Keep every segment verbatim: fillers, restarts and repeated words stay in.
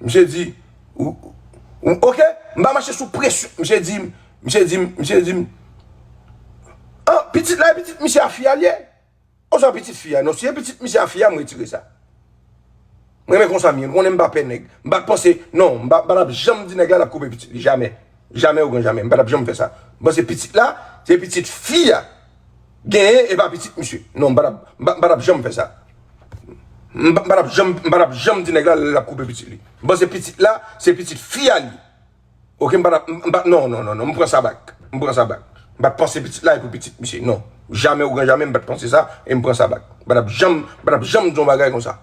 Misye di, ou, ou, ok, m pa mache sou presyon. Misye di m, misye di m, misye di m, ah, pitit la, e pitit misye a fi a l ye. Ou sa pitit fi a, non, si e pitit misye a fi a, m retire sa. Mwen renmen konsa m ye, m konnen m pa pè nèg. M pa t panse, non, m pa, m pa t ap janm di nèg la l ap koupe pitit li, jamè. Jamè ogan jamè, m pa t ap janm fè sa. M panse pitit la, se pitit fi a genyen, e pa pitit misye. Non, m pa t ap, m pa, m pa t ap janm fè sa. M pa, m pa t ap janm, m pa t ap janm di nèg la l ap koupe pitit li. M panse pitit la, se pitit fi a li. Ok, m pa t ap, m pa, non, non, non, non, m pran sa bak. M pran sa bak. M pa t panse pitit la e pou pitit misye. Non. Jamè ogan jamè, m pa t panse sa, e m pran sa bak. M pa t ap janm, m pa t ap janm di yon bagay konsa.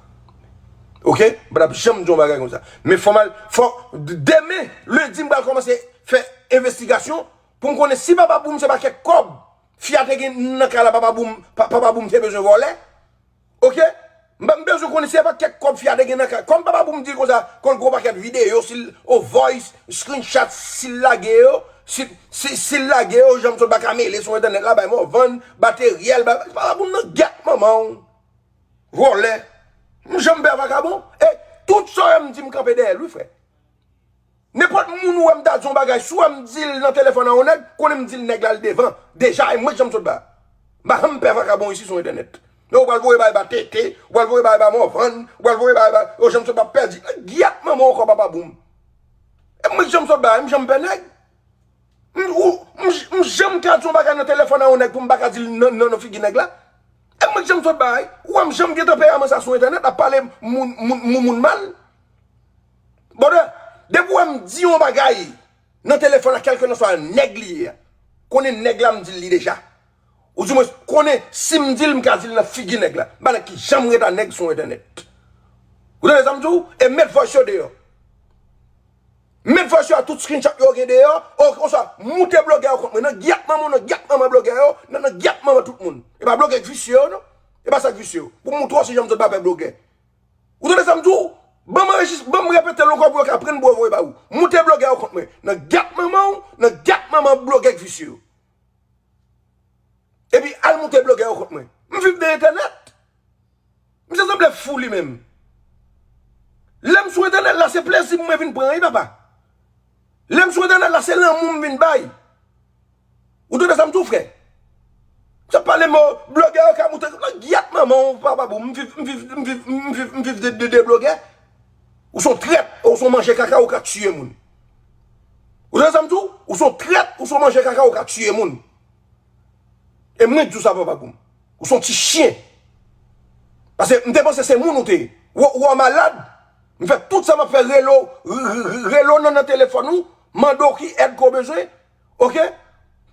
Ok? M pa t ap janm di yon bagay konsa. Men fò m al, fò, demen, lendi, m pral kòmanse fè envestigasyon pou m konnen si papa Boum se pa kèk kòb fi a te gen nan kay la, papa Boum, pa, papa Boum te bezwen vòlè. Ok? M pa, m bezwen konnen si se pa kèk kòb fi a te gen nan kay. Kòm papa Boum di l konsa, kon l gen yon pakèt videyo, si l, o voice, screenshot, si l lage yo, si, si, si l lage yo, Jean Claude pa ka mele sou entènèt la, bay Morvan, materyèl, bay, papa Boum nan gèt manman w. Vòlè. M janm pè vakabon. E tout sa w wè m di m kanpe dèyè l, wi, frè. Nenpòt moun ou wè m ta di yon bagay, si w wè m di l nan telefòn a yon nèg, konnen m di l nèg la l devan. Deja, e mwen k Jean Claude ba. M pa janm pè vakabon isi sou entènèt. Men ou pral voye bagay ba Tete, ou pral voye bagay ba Morvan, ou pral voye bagay ba, o Jean Claude ba pèdi. Gèt manman w ankò papa Boum. E mwen k Jean Claude ba, m janm pè nèg. M, ou, m, m janm ka di yon bagay nan telefòn a yon nèg pou m pa ka di l nan, nan, nan figi nèg la. E mwen k Jean Claude ba, ou wè m janm gen tanperaman sa sou entènèt, ap pale moun, moun, moun, moun mal. Brother, depi w wè m di yon bagay nan telefòn la, kèlkelanswa nèg li ye a, konnen nèg la m di l li deja. Oudimwens, konnen si m di l, m ka di l nan figi nèg la. M pa nan ki jan m ret a nèg sou entènèt. Ou tande sa m di w? E met voice yo deyò. Met voice yo a tout screenshot yo gen deyò. O, konsa, moute blogè yo kont mwen. Nan gyat manman w, nan gyat manman blogè yo, nan, nan gyat manman tout moun. E pa blogè k visye yo, non. E pa sa k visye yo. Pou m moutre w si Jean Claude pa pè blogè. Ou tande sa m di w? Ban m anrejis-, ban m repete l ankò pou yo ka pran bò voye ba ou. Moute blogè yo kont mwen. Nan gyat manman w, nan gyat manman blogè k visye yo. Epi al moute blogè yo kont mwen. M viv nan entènèt. Misye sanble fou li menm. Lè m sou entènèt la, se plezi mwen vin pran, wi, papa. Lè m sou entènèt la, se lanmou m vin bay. Ou tande sa m di w, frè? Sa pale mo, blogè yo ka moute, nan gyat manman w, papa Boum, m viv, m viv, m viv, m viv, m viv de, de, de blogè. Ou se yon trèt, ou se yon manje kaka, ou ka tiye moun. Ou tande sa m di w? Ou se yon trèt, ou se yon manje kaka, ou ka tiye moun. E mwen k di w sa, papa Boum. Ou se yon ti chen. Paske m te panse se moun ou te ye. Ou, ou malad. M fè tout sa m ap fè, rele w, r-, r-, r-, rele w nan, nan telefòn ou, mande w ki èd ke w bezwen. Ok?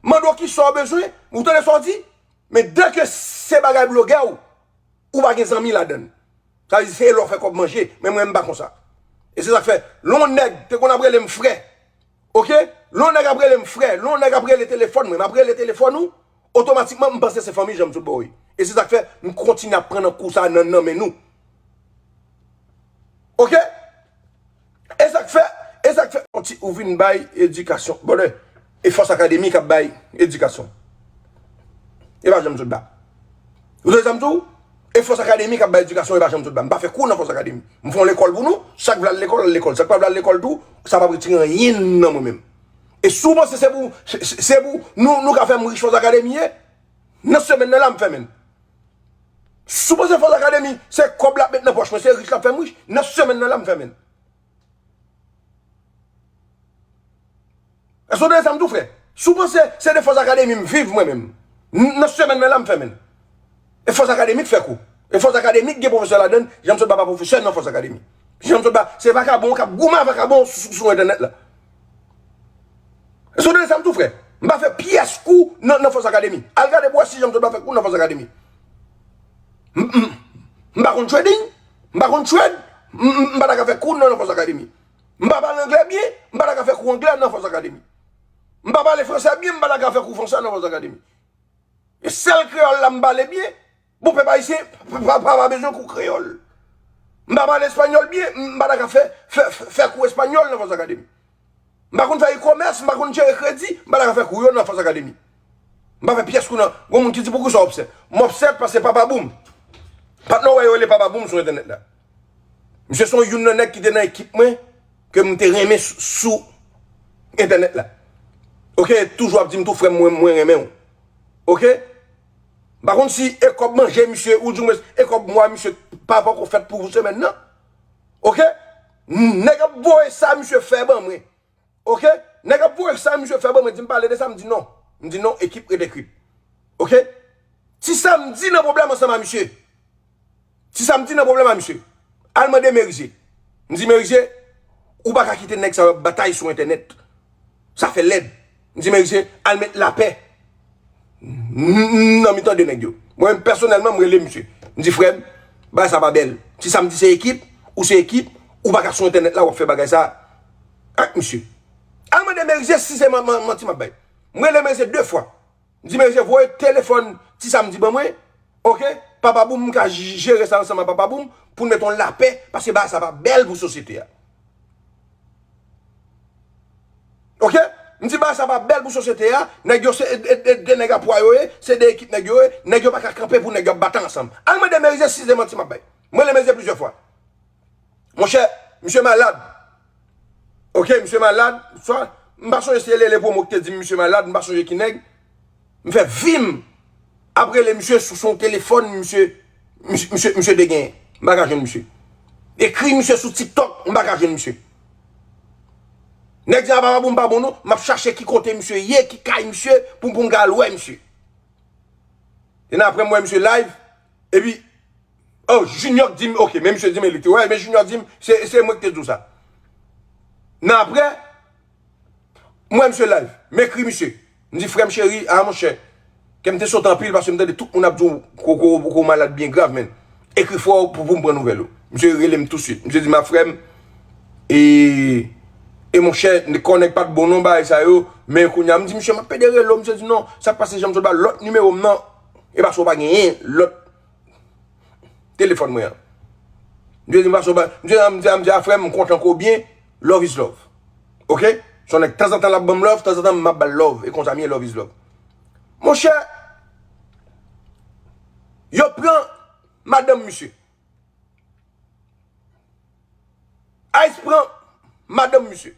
Mande w ki sa w bezwen. Ou tande sa w di? Men dèke se bagay blogè w, ou pa gen zanmi ladan l. Sa vle di se lè w fè kòb manje, men mwen m pa konsa. E se sa k fè, lè yon nèg te konn ap rele m frè, ok? Lè yon nèg ap rele m frè, lè yon nèg ap rele telefòn mwen, m ap rele telefòn ou, otomatikman m panse se fanmi Jean Claude ba w ye. E se sa k fè m kontinye ap pran nan kou sa nan, nan men nou. Ok? E sa k fè, e sa k fè, yon ti, ou vin bay edikasyon. Brother, e Fòs Akademi k ap bay edikasyon. E pa Jean Claude ba. Ou tande sa m di w? E Fòs Akademi k ap bay edikasyon, e pa Jean Claude ba. M pa fè kou nan Fòs Akademi. M fè yon lekòl pou nou, sa k vle al lekòl, al lekòl. Sa k pa vle al lekòl tou, sa p ap retire anyen nan mwen menm. E si w panse se pou, se, se, se pou nou, nou ka fè m rich Fòs Akademi ye, nan semèn nan la m fèmen l. Si w panse Fòs Akademi, se kòb l ap met nan pòch mwen, se rich l ap fè m rich, nan semèn nan la m fèmen l. Èske w tande sa m di w, frè? Si w panse se de Fòs Akademi m viv mwen menm, n-, nan semèn nan la m fèmen l. E Fòs Akademi k fè kou. E Fòs Akademi k gen pwofesè ladan l, Jean Claude ba pa pwofesè nan Fòs Akademi. Jean Claude ba, se vakabon k ap goumen a vakabon sou, sou entènèt la. Èske w tande sa m di w, frè? M pa fè pyès kou nan, nan Fòs Akademi. Al gade pou w wè si Jean Claude ba fè kou nan Fòs Akademi. M, m, m pa konn trading, m pa konn trade, m, m, m pa ta ka fè kou nan, nan Fòs Akademi. M pa pale anglè byen, m pa ta ka fè kou anglè nan Fòs Akademi. M pa pale fransè byen, m pa ta ka fè kou fransè nan Fòs Akademi. E sèl kreyòl la m pale byen, pou pèp ayisyen pa, pa, pa, pa bezwen kou kreyòl. M pa pale espanyòl byen, m pa ta ka fè, fè, fè, fè kou espanyòl nan Fòs Akademi. M pa konn fè e-commerce, m pa konn jere kredi, m pa ta ka fè kou yo nan Fòs Akademi. M pa fè pyès kou nan. Gon moun ki di, "Poukisa w upset?" M upset paske Papa Boom. Patnè w wè yo rele Papa Boom sou entènèt la. Misye se yon youn nan nèg ki te nan ekip mwen ke m te renmen sou, sou entènèt la. Oke, toujou ap di m tou, frè m, mwen, mwen renmen w. Oke? M pa konn si e kòb manje misye, ou di mwen e kòb mwa misye pa poko fèt pou semèn nan. Oke? Nèg ap voye sa misye fè ban mwen. Oke? Nèg ap voye sa misye fè ban mwen, di m pale de sa, m di non. M di non, ekip rete krip. Oke? Ti Samdi nan pwoblèm ansanm a misye. Ti Samdi nan pwoblèm a misye. Al mande Merize. M di Merize, ou pa ka kite nèg sa yo ap batay sou entènèt. Sa fè lèd. M di Merize, al met lapè n- n- nan mitan de nèg yo. Mwen menm pèsonèlman, m rele misye. M di frè m, bagay sa pa bèl. Ti Samdi se ekip, ou se ekip, ou pa ka sou entènèt la w ap fè bagay sa ak misye. Al mande Merize si se man- man- manti m ap bay. M rele Merize de fwa. M di Merize voye telefòn Ti Samdi ban mwen. Oke? Papa Boum, m ka j- jere sa ansanm ak Papa Boum pou n met yon lapè, paske bagay sa pa bèl pou sosyete a. Oke? M di bagay sa pa bèl pou sosyete a. Nèg yo se de, de, de nèg a pwa yo ye, se de ekip nèg yo ye. Nèg yo pa ka kanpe pou nèg yo ap batay ansanm. Al mande Merize si se manti m ap bay. Mwen rele Merize plizyè fwa. Monchè, misye malad. Oke, misye malad. Swa, m pa sonje si se Lele Pwomo ki te di m misye malad, m pa sonje ki nèg. M fè vi m ap rele misye sou, sou yon telefòn misye, misye, misye, misye te genyen. M pa ka jwenn misye. Ekri misye sou TikTok, m pa ka jwenn misye. Nèg di a papa pou m pa bon non, m ap chache ki kote misye ye, ki kay misye, pou, pou m ka al wè misye. E nan apre m wè misye live, epi, oh, Junior k di m, oke, men misye di m, li te, wè, men Junior di m, se, se mwen ki te di w sa. Nan apre, m wè misye live, m ekri misye. M di, frè m cheri, a monchè, kè m te sote anpil paske m tande tout moun ap di w ko, ko, ko w malad byen grav, men. Ekri frè w pou, pou m pran nouvèl ou. Misye rele m tousuit. Misye di m, a frè m, e, e monchè, kò nèg pa t bon non, bagay sa yo. Men kounye a, m di, misye, m ap pede rele w. Misye di, non, sa k pase, jan m sot ba lòt nimewo m nan, e paske w pa genyen lòt telefòn mwen an. Misye di m, paske w pa, misye di, m di, m di, a frè m, m kontan ke w byen, love is love. Oke? Se yon nèg tanzantan l ap ban m love, tanzantan m ap ba l love. E konsa m ye, love is love. Monchè, yo pran madanm misye. Ice pran madanm misye.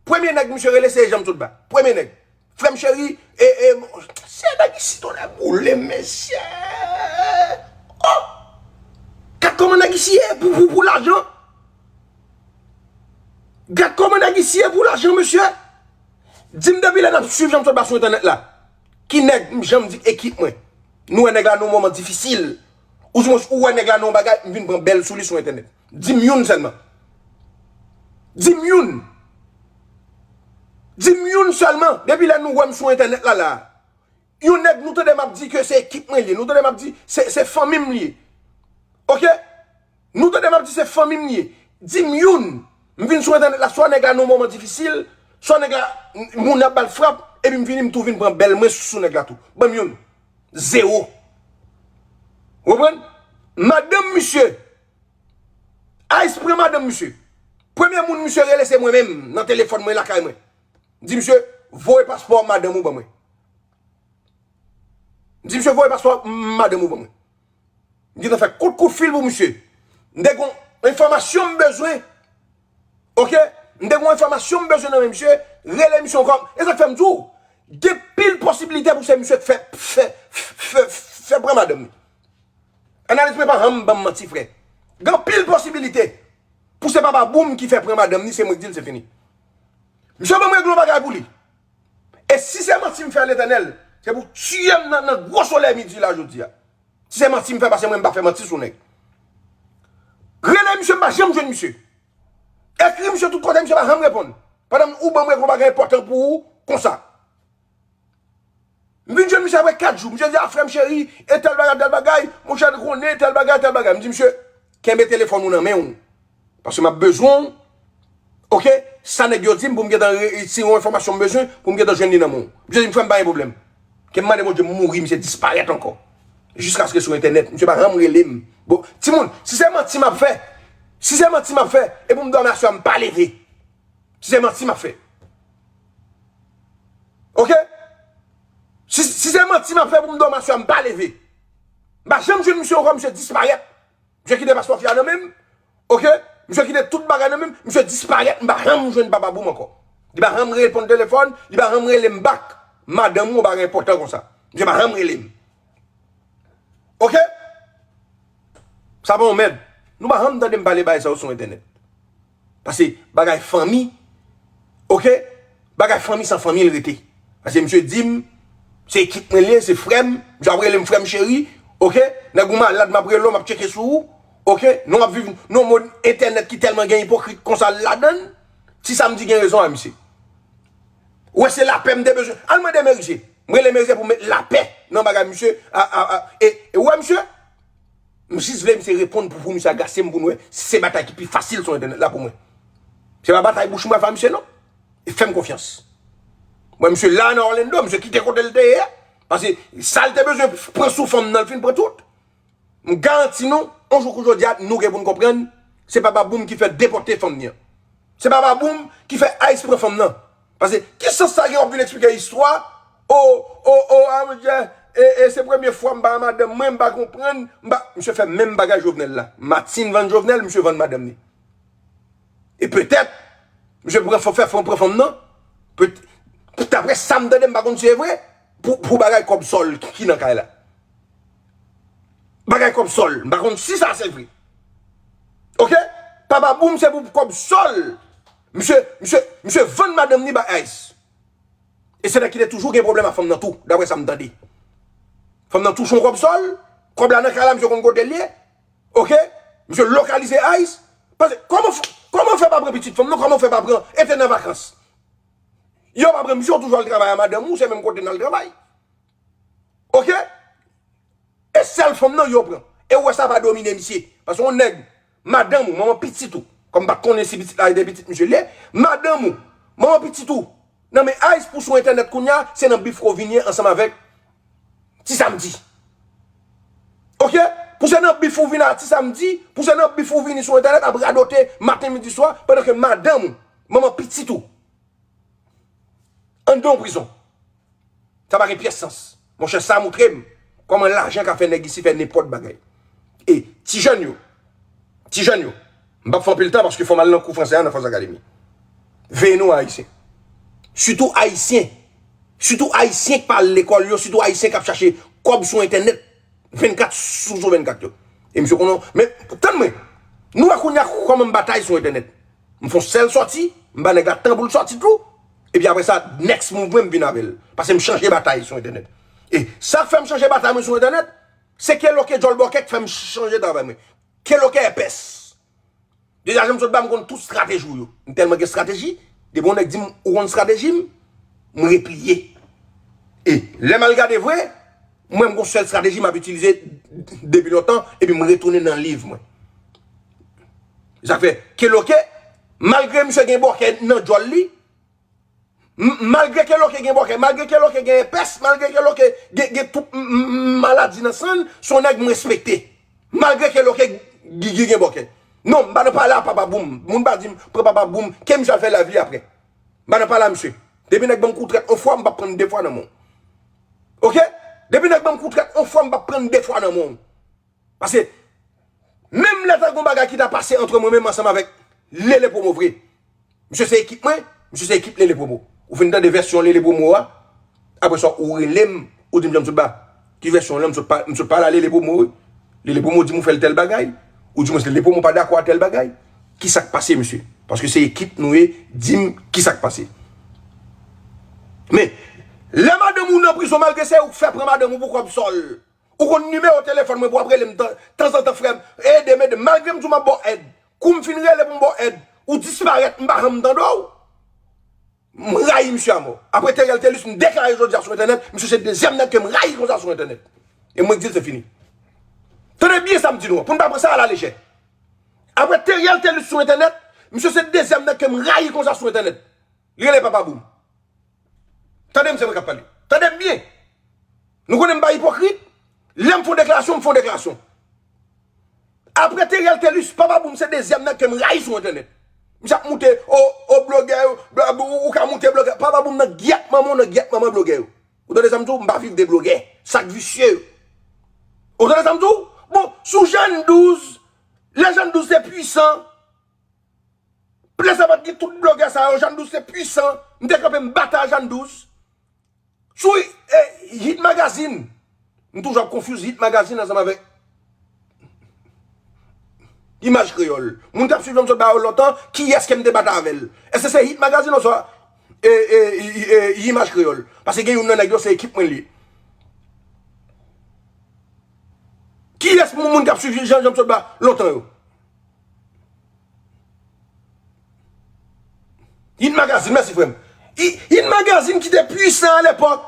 Premye nèg misye rele se Jean Claude Ba. Premye nèg. Frè m cheri, e, e, se nèg isi tonnè boule m, mesye. Oh! Gad kòman nèg isi ye pou, pou, pou lajan. Gad kòman nèg isi ye pou lajan, mesye. Di m depi lè n ap swiv Jean Claude Ba sou entènèt la. Ki nèg m janm di ekip mwen. Nou wè nèg la nan yon moman difisil. Oudimwens ou wè nèg la nan yon bagay, m vin pran bèl sou li sou entènèt. Di m youn sèlman. Di m youn. Di m youn sèlman. Depi lè nou wè m sou entènèt la la. Yon nèg nou tande m ap di ke se ekip mwen li ye. Nou tande m ap di se, se fanmi m li ye. Oke? Nou tande m ap di se fanmi m li ye. Di m youn. M vin sou entènèt la, swa nèg la nan yon moman difisil, swa nèg la, moun ap ba l frap, epi m vini m tou vin pran bèl mwen sou nèg la tou. Ban m youn. Zewo. Ou konprann? Madanm misye. Ice pran madanm misye. Premye moun misye rele se mwen menm nan telefòn mwen lakay mwen. M di misye, voye paspò madanm ou ban mwen. M di misye, voye paspò madanm ou ban mwen. M gentan fè kout kout fil pou misye. M te gon enfòmasyon m bezwen. Oke? M te gon enfòmasyon m bezwen nan men misye. Rele misye ankò. E sa k fè m di w, gen pil posibilite pou se misye k fè, fè, fè, fè pran madanm li. Analis mwen pa janm ban m manti, frè. Gen pil posibilite pou se papa Boum ki fè pran madanm li, se mwen k di l, se fini. Misye ban m regle yon bagay pou li. E si se manti m fè a Letènèl, se pou tiye m nan, nan gwo solèy midi la jodi a. Si se manti m fè, paske mwen m pa fè manti sou nèg. Rele misye, m pa janm jwenn misye. Ekri misye tout kote, misye pa janm reponn. Pandan ou ban m regle yon bagay enpòtan pou ou konsa. M vin jwenn misye apre kat jou. Misye di, a, frè m cheri, e tèl bagay, tèl bagay, monchè, nou konnen, tèl bagay, tèl bagay. M di, misye, kenbe telefòn ou nan men w. Paske m ap bezwen w. Oke? Sa nèg yo di m pou m gentan re- retire yon enfòmasyon m bezwen, pou m gentan jwenn li nan men w. Misye di m, frè m, pa gen pwoblèm. Ke m mande Bondye m mouri, misye disparèt ankò. Jiskaske sou entènèt, misye pa janm rele m. Bon, timoun, si se manti m ap fè, si se manti m ap fè, e pou m dòmi aswè a, m pa leve. Si se manti m ap fè. Oke? Si, si se manti m ap fè pou m dòmi aswè a, m pa leve. M pa janm jwenn misye ankò, misye disparèt. Misye kite paspò fi a nan men m. Oke? Misye kite tout bagay nan men m, misye disparèt, m pa janm jwenn Papa Boom ankò. Li pa janm reponn telefòn, li pa janm rele m back. Madanm ou bagay enpòtan konsa. Misye pa janm rele m. Oke? Sa pa yon mèd. Nou pa janm tande m pale bagay sa yo sou entènèt. Paske bagay fanmi, oke? Bagay fanmi san fanmi l rete. Paske misye di m, se ekip mwen li ye, se frè m, misye ap rele m frè m cheri, oke? Nèg ou malad, m ap rele w, m ap tcheke sou ou, oke? Nou ap viv nan yon mond entènèt ki tèlman gen ipokrit konsa ladan l, Ti Samdi gen rezon a misye. Ou wè se lapè m te bezwen. Al mande Merize. M rele Merize pou met lapè nan bagay misye. A, a, a, e, e ou wè misye? M jis vle misye reponn pou, pou misye agase m pou n wè si se batay ki pi fasil sou entènèt la pou mwen. Se pa batay bouch mwen fè misye non. E fè m konfyans. Mwen, misye la nan Orlando, misye kite kote l te ye a. Paske sa l te bezwen pran sou fanm nan, l fin pran tout. M garanti nou, yon jou kou jodi a, nou gen pou n konprann, se Papa Boom ki fè depòte fanm ni an. Se Papa Boom ki fè Ice pran fanm nan. Paske, ki sans sa gen w ap vin eksplike istwa? O, o, o, a, mon Dye, e, e, se premye fwa m pa wè madanm mwen, m pa konprann, m pa, misye fè menm bagay Jovenel la. Martine vann Jovenel, misye vann madanm ni. E petèt, misye pran, fè, fè, pran fanm nan, pet-, daprè sa m tande, m pa konn si e vre, pou, pou bagay kòb sòl ki nan kay la. Bagay kòb sòl, m pa konn si sa se vre. Oke? Papa Boom se pou kòb sòl. Misye, misye, misye vann madanm ni bay Ice. E se nèg ki te toujou gen pwoblèm ak fanm nan tou, daprè sa m tande. Fanm nan touche yon kòb sòl, kòb la nan kay la, misye konn kote l ye. Oke? Misye lokalize Ice. Paske, kòman, kòman fè pa pran pitit fanm nan, kòman fè pa pran, e te nan vakans. Yo pa pran misye, ou toujou al travay a madanm ou, se menm kote n al travay. Oke? E sèl fanm nan yo pran. E ou wè sa pa domine misye. Paske yon nèg, madanm ou, manman pitit ou, kòm m pa t konnen si pitit la e de pitit misye l ye, madanm ou, manman pitit ou, nan men Ice pou sou entènèt kounye a, se nan bif ke w vin ye ansanm avèk Ti Samdi. Oke? Pou se nan bif ou vin a Ti Samdi, pou se nan bif ou vini sou entènèt ap radote maten, midi, swa, pandan ke madanm ou, manman pitit ou, anndan yon prizon. Sa pa gen pyès sans. Monchè, sa moutre m kòman lajan ka fè nèg isi fè nenpòt bagay. E ti jèn yo, ti jèn yo, m p ap fè anpil tan paske fò m al nan kou fransè a nan Fòs Akademi. Veye nou Ayisyen. Sitou Ayisyen. Sitou Ayisyen k pa al lekòl yo, sitou Ayisyen k ap chache kòb sou entènèt vennkat sou vennkat yo. E misye konnen, men tann mwen, nou wè kounye a kòman m batay sou entènèt. M fè yon sèl sòti, m ba nèg la tan pou l sòti tou. Epi apre sa, next move mwen, m vin avè l. Paske m chanje batay sou entènèt. E sa k fè m chanje batay mwen sou entènèt, se Keloke djòl bòkè k fè m chanje travay mwen. Keloke èpès. Deja, jan m sot ba, m konn tout estrateji w yo. M tèlman gen estrateji, depi yon nèg di m ou konn estrateji m, m repliye. E lè m al gade vre, mwen, m gon sèl estrateji m ap itilize depi lontan, epi m retounen nan liv mwen. Sa k fè, Keloke, malgre misye gen bòkè nan djòl li, m- malgre Keloke gen bòkè, malgre Keloke gen èpès, malgre Keloke gen, gen tout m- m- maladi nan san l, se yon nèg m respekte. Malgre Keloke g- g- gen bòkè. Non, m pa nan pale a Papa Boom. Moun pa di m, pran Papa Boom, ke misye al fè live li apre. M pa nan pale a misye. Depi nèg ban m kou trèt yon fwa, m p ap pran l de fwa nan men w. Oke? Depi nèg ban m kou trèt yon fwa, m p ap pran l de fwa nan men w. Paske, menm lè ta gon bagay ki ta pase antre mwen menm ansanm avèk Lele Promo vre. Misye se ekip mwen, misye se ekip Lele Promo. Ou fin tande vèsyon Lele Promo a, apre sa, ou rele m, ou di m, Jan m sot ba, ki vèsyon w la, m sot pa- m sot pale a Lele Promo, wi. Lele Promo di m ou fè l tèl bagay, ou di mwen Lele Promo pa dakò a tèl bagay. Kisa k pase, mesye? Paske se ekip nou ye, di m kisa k pase. Men, lè madanm ou nan prizon, malgre se ou k fè pran madanm ou pou kòb sòl, ou konn nimewo telefòn mwen pou w ap rele m tan- tanzantan, frè m, ede m, ede m. Malgre m di w m ap ba w èd, kou m fin rele pou m ba w èd, ou disparèt, m pa janm tande w. M rayi misye a mò. Apre Teriel Telus, m deklare jodi a sou entènèt, misye se dezyèm nèg ke m rayi konsa sou entènèt. E mwen k di l se fini. Tande byen sa m di nou an, pou n pa pran sa alalejè. Apre Teriel Telus sou entènèt, misye se dezyèm nèg ke m rayi konsa sou entènèt. Li rele Papa Boom. Tande m, se mwen k ap pale. Tande m byen. Nou konnen m pa ipokrit. Lè m fè yon deklarasyon, m fè yon deklarasyon. Apre Teriel Telus, Papa Boom se dezyèm nèg ke m rayi sou entènèt. Misye ap moute, o, o, blogè yo, bla- ou, ou ka moute blogè. Papa Boom nan gyèt manman w, nan gyèt manman blogè yo. Ou tande sa m di w? M pa viv de blogè. Sa k visye yo. Ou tande sa m di w? Bon, sou Jèn douz, lè Jèn douz te pwisan, Lè sa pa t gen tout blogè sa yo, Jeanne Douze te pwisan. M te kanpe m batay Jeanne Douze. Sou eh, Hit Magazine. M toujou ap confuse Hit Magazine ansanm avèk Imaj Kreyòl. Moun k ap swiv Janm Sot Ba yo lontan, kiyès ke m te batay avè l? Èske se Hit Magazine oswa eh, eh, eh, eh, Imaj Kreyòl? Paske gen youn nan nèg yo se ekip mwen li ye. Kiyès moun, moun k ap swiv Jan, Janm Sot Ba lontan yo? Hit Magazine, mèsi frè m. Hit Magazine ki te pwisan alepòk.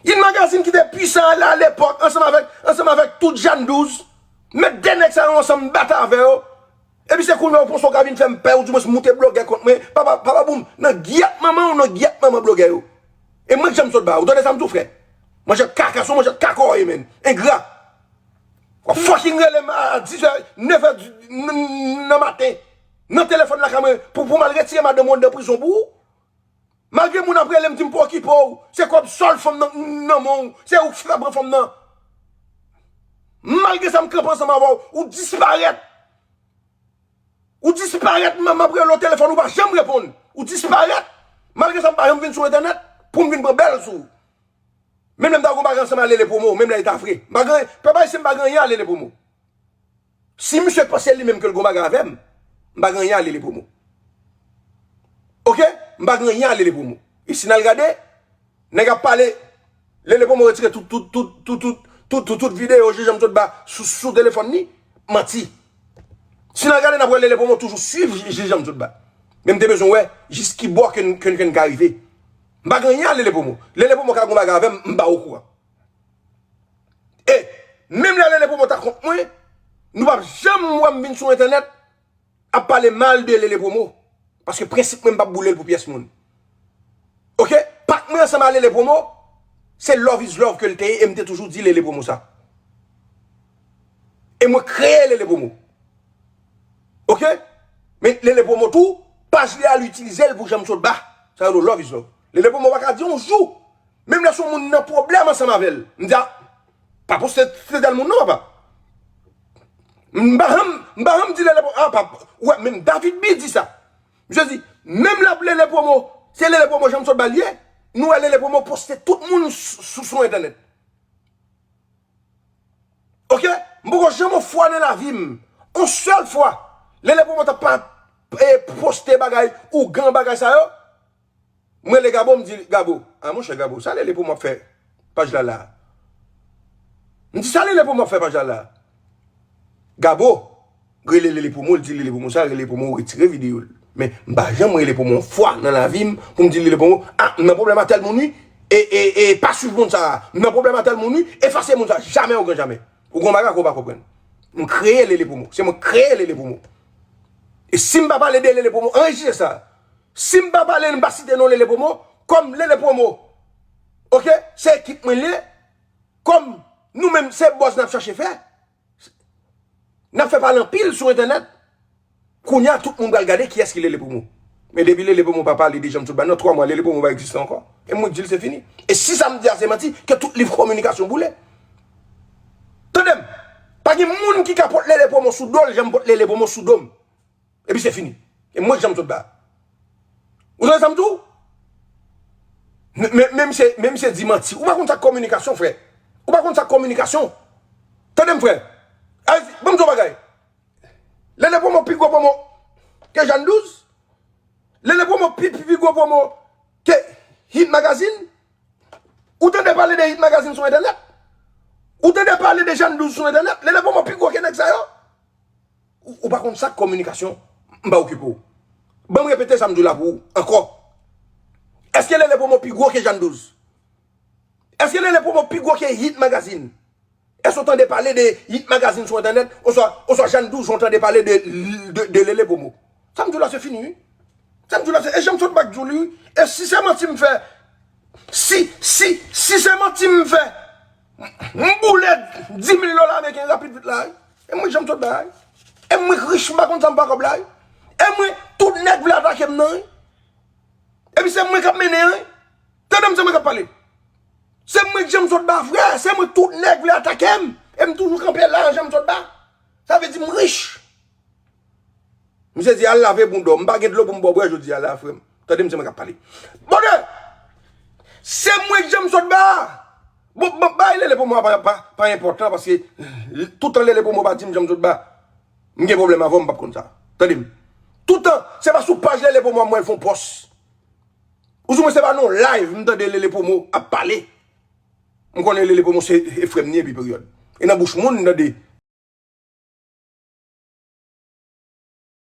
Hit Magazine ki te pwisan alepòk, ansanm avèk, ansanm avèk tout Jeanne Douze. Met de nèg sa yo ansanm, m batay avè yo. Epi se kounye a ou panse w ka vin fè m pè, ou di mwen moute blogè kont mwen. Papa, papa boum, nan gyèt manman w, nan gyèt manman blogè yo. E mwen k Janm Sot Ba, ou tande sa m di w frè? Manjè kaka, se yon manjè kaka w ye menm. Engra. W ap fucking rele m a dis è, nèf è di- n- n- nan maten. Nan telefòn lakay mwen, pou, pou m al retire madanm ou anndan prizon pou ou. Malgre moun ap rele m di m pou okipe w, se kòb sòl fanm nan, nan men w, se ou k fè pran fanm nan. Malgre sa m kanpe ansanm avè w, ou disparèt. Ou disparèt, m, m ap rele w telefòn, ou pa janm reponn. Ou disparèt. Malgre sa m pa janm vin sou entènèt pou m vin pran bèl sou ou. Menm lè m ta gon bagay ansanm a Lele Promo, menm lè l ta fre. M pa gen, pèp ayisyen, m pa gen anyen a Lele Promo. Si misye panse li menm ke l gon bagay avè m, m pa gen anyen a Lele Promo. Oke? M pa gen anyen a Lele Promo. E si n al gade, nèg ap pale, Lele Promo retire tout, tout, tout videyo Jan Janm Sot Ba sou, sou telefòn li, manti. Si n al gade, n ap wè Lele Promo toujou swiv Jan Janm Sot Ba. Men m te bezwen wè jis ki bò ke n, ke n, ke n ka rive. M pa gen anyen a Lele Promo. Lele Promo ka gon bagay avè m, m pa okouran. E, menm lè Lele Promo ta kont mwen, nou p ap janm wè m vin sou entènèt ap pale mal de Lele Promo. Paske prensip mwen, m p ap boule l pou pyès moun. Oke? Pak mwen ansanm a Lele Promo, se love is love ke l te ye, e m te toujou di Lele Promo sa. E mwen kreye Lele Promo. Oke? Men Lele Promo tou, paj li a, li itilize l pou Janm Sot Ba. Sa yo rele love is love. Lele Promo pa ka di yon jou, menm lè se yon moun nan pwoblèm ansanm avè l, m di, a, pa poste se tèl moun non, papa. M pa janm, m pa janm di Lele Promo, a, pa, ou wè, menm David B di sa. Misye di, menm lè Lele Promo, se Lele Promo Janm Sot Ba l ye, nou wè Lele Promo poste tout moun sou, sou, sou entènèt. Oke? M poko janm yon fwa nan lavi m, yon sèl fwa, Lele Promo t ap pa, e, poste bagay, ougan bagay sa yo. M rele Gabo, m di, Gabo, a monchè Gabo, sa Lele Promo ap fè paj la la? M di, sa Lele Promo ap fè paj la la? Gabo rele Lele Promo, l di Lele Promo sa, Lele Promo retire videyo l. Men m pa janm rele Promo yon fwa nan lavi m pou m di Lele Promo, a, m nan pwoblèm a tèl moun wi, e, e, e pa swiv moun sa a, m nan pwoblèm a tèl moun wi, efase moun sa a, jamè ogan jamè. Ou gon bagay ke w pa konprann. M kreye Lele Promo, se mwen k kreye Lele Promo. E si m pa pale de Lele Promo, anrejistre sa. Si m pa pale, m pa site non Lele Promo, kòm Lele Promo, oke, se ekip mwen l ye, kòm nou menm se buzz n ap chache fè, n ap fè pale anpil sou entènèt. Kounye a, tout moun pral gade kiyès ki Lele Promo. Men depi Lele Promo pa pale de Janm Sot Ba, nan twa mwa, Lele Promo pa egziste ankò. E mwen k di l se fini. E si sa m di a se manti, ke tout liv kominikasyon boule. Tande m, pa gen moun ki ka pot Lele Promo sou do l, jan m pot Lele Promo sou do m. Epi se fini. E mwen k Janm Sot Ba. Ou tande sa m di w? Men, men, men misye, men misye di manti. Ou pa konn sa k kominikasyon, frè. Ou pa konn sa k kominikasyon. Tande m, frè. Ay, ban m di w yon bagay. Lele Promo pi gwo promo ke Jann Douz. Lele Promo pi, pi, pi gwo promo ke Hit Magazine. Ou tande pale de Hit Magazine sou entènèt? Ou tande pale de Jann Douz sou entènèt? Lele Promo pi gwo ke nèg sa yo? Ou, ou pa konn sa k kominikasyon? M pa okipe w. Ban m repete sa m di w la pou ou ankò. Èske Lele Promo pi gwo ke Jann Douz? Èske Lele Promo pi gwo ke Hit Magazine? Èske w tande pale de Hit Magazine sou entènèt? Oswa, oswa Jann Douz, ou tande pale de, de, de Lele Promo? Sa m di w la, se fini, wi. Sa m di w la, se, e Janm Sot Ba k di w li, wi. E si se manti m fè, si, si, si se manti m fè, m boule dis mil dola ameriken rapid vit la, wi. E mwen k Janm Sot Ba, wi. E mwen k rich, m pa konn sa m fè kòb la, wi. E mwen, tout nèg vle atake m nan, wi. Epi se mwen k ap mennen an, wi. Tande m, se mwen k ap pale. Se mwen k Janm Sot Ba, frè. Se mwen tout nèg vle atake m. E m toujou kanpe la, Janm Sot Ba. Sa vle di m rich. Misye di, "Al lave bouda w." M pa gen dlo pou m ba w bwè jodi a la, frè m. Tande m, se mwen k ap pale. Bonè! Se mwen k janm sot ba a. Bon, bon, bay Lele Pwomo a pa, pa, pa enpòtan, paske toutan Lele Pwomo pa di m janm sot ba a. M gen pwoblèm avè w, m p ap konn sa. Tande m. Toutan, se pa sou paj Lele Pwomo a m wè l fè yon pòs. Ouzou mwen se pa nan live, m tande Lele Pwomo ap pale. M konnen Lele Pwomo se, e frè m ni epi peryòd. E nan bouch moun, m tande.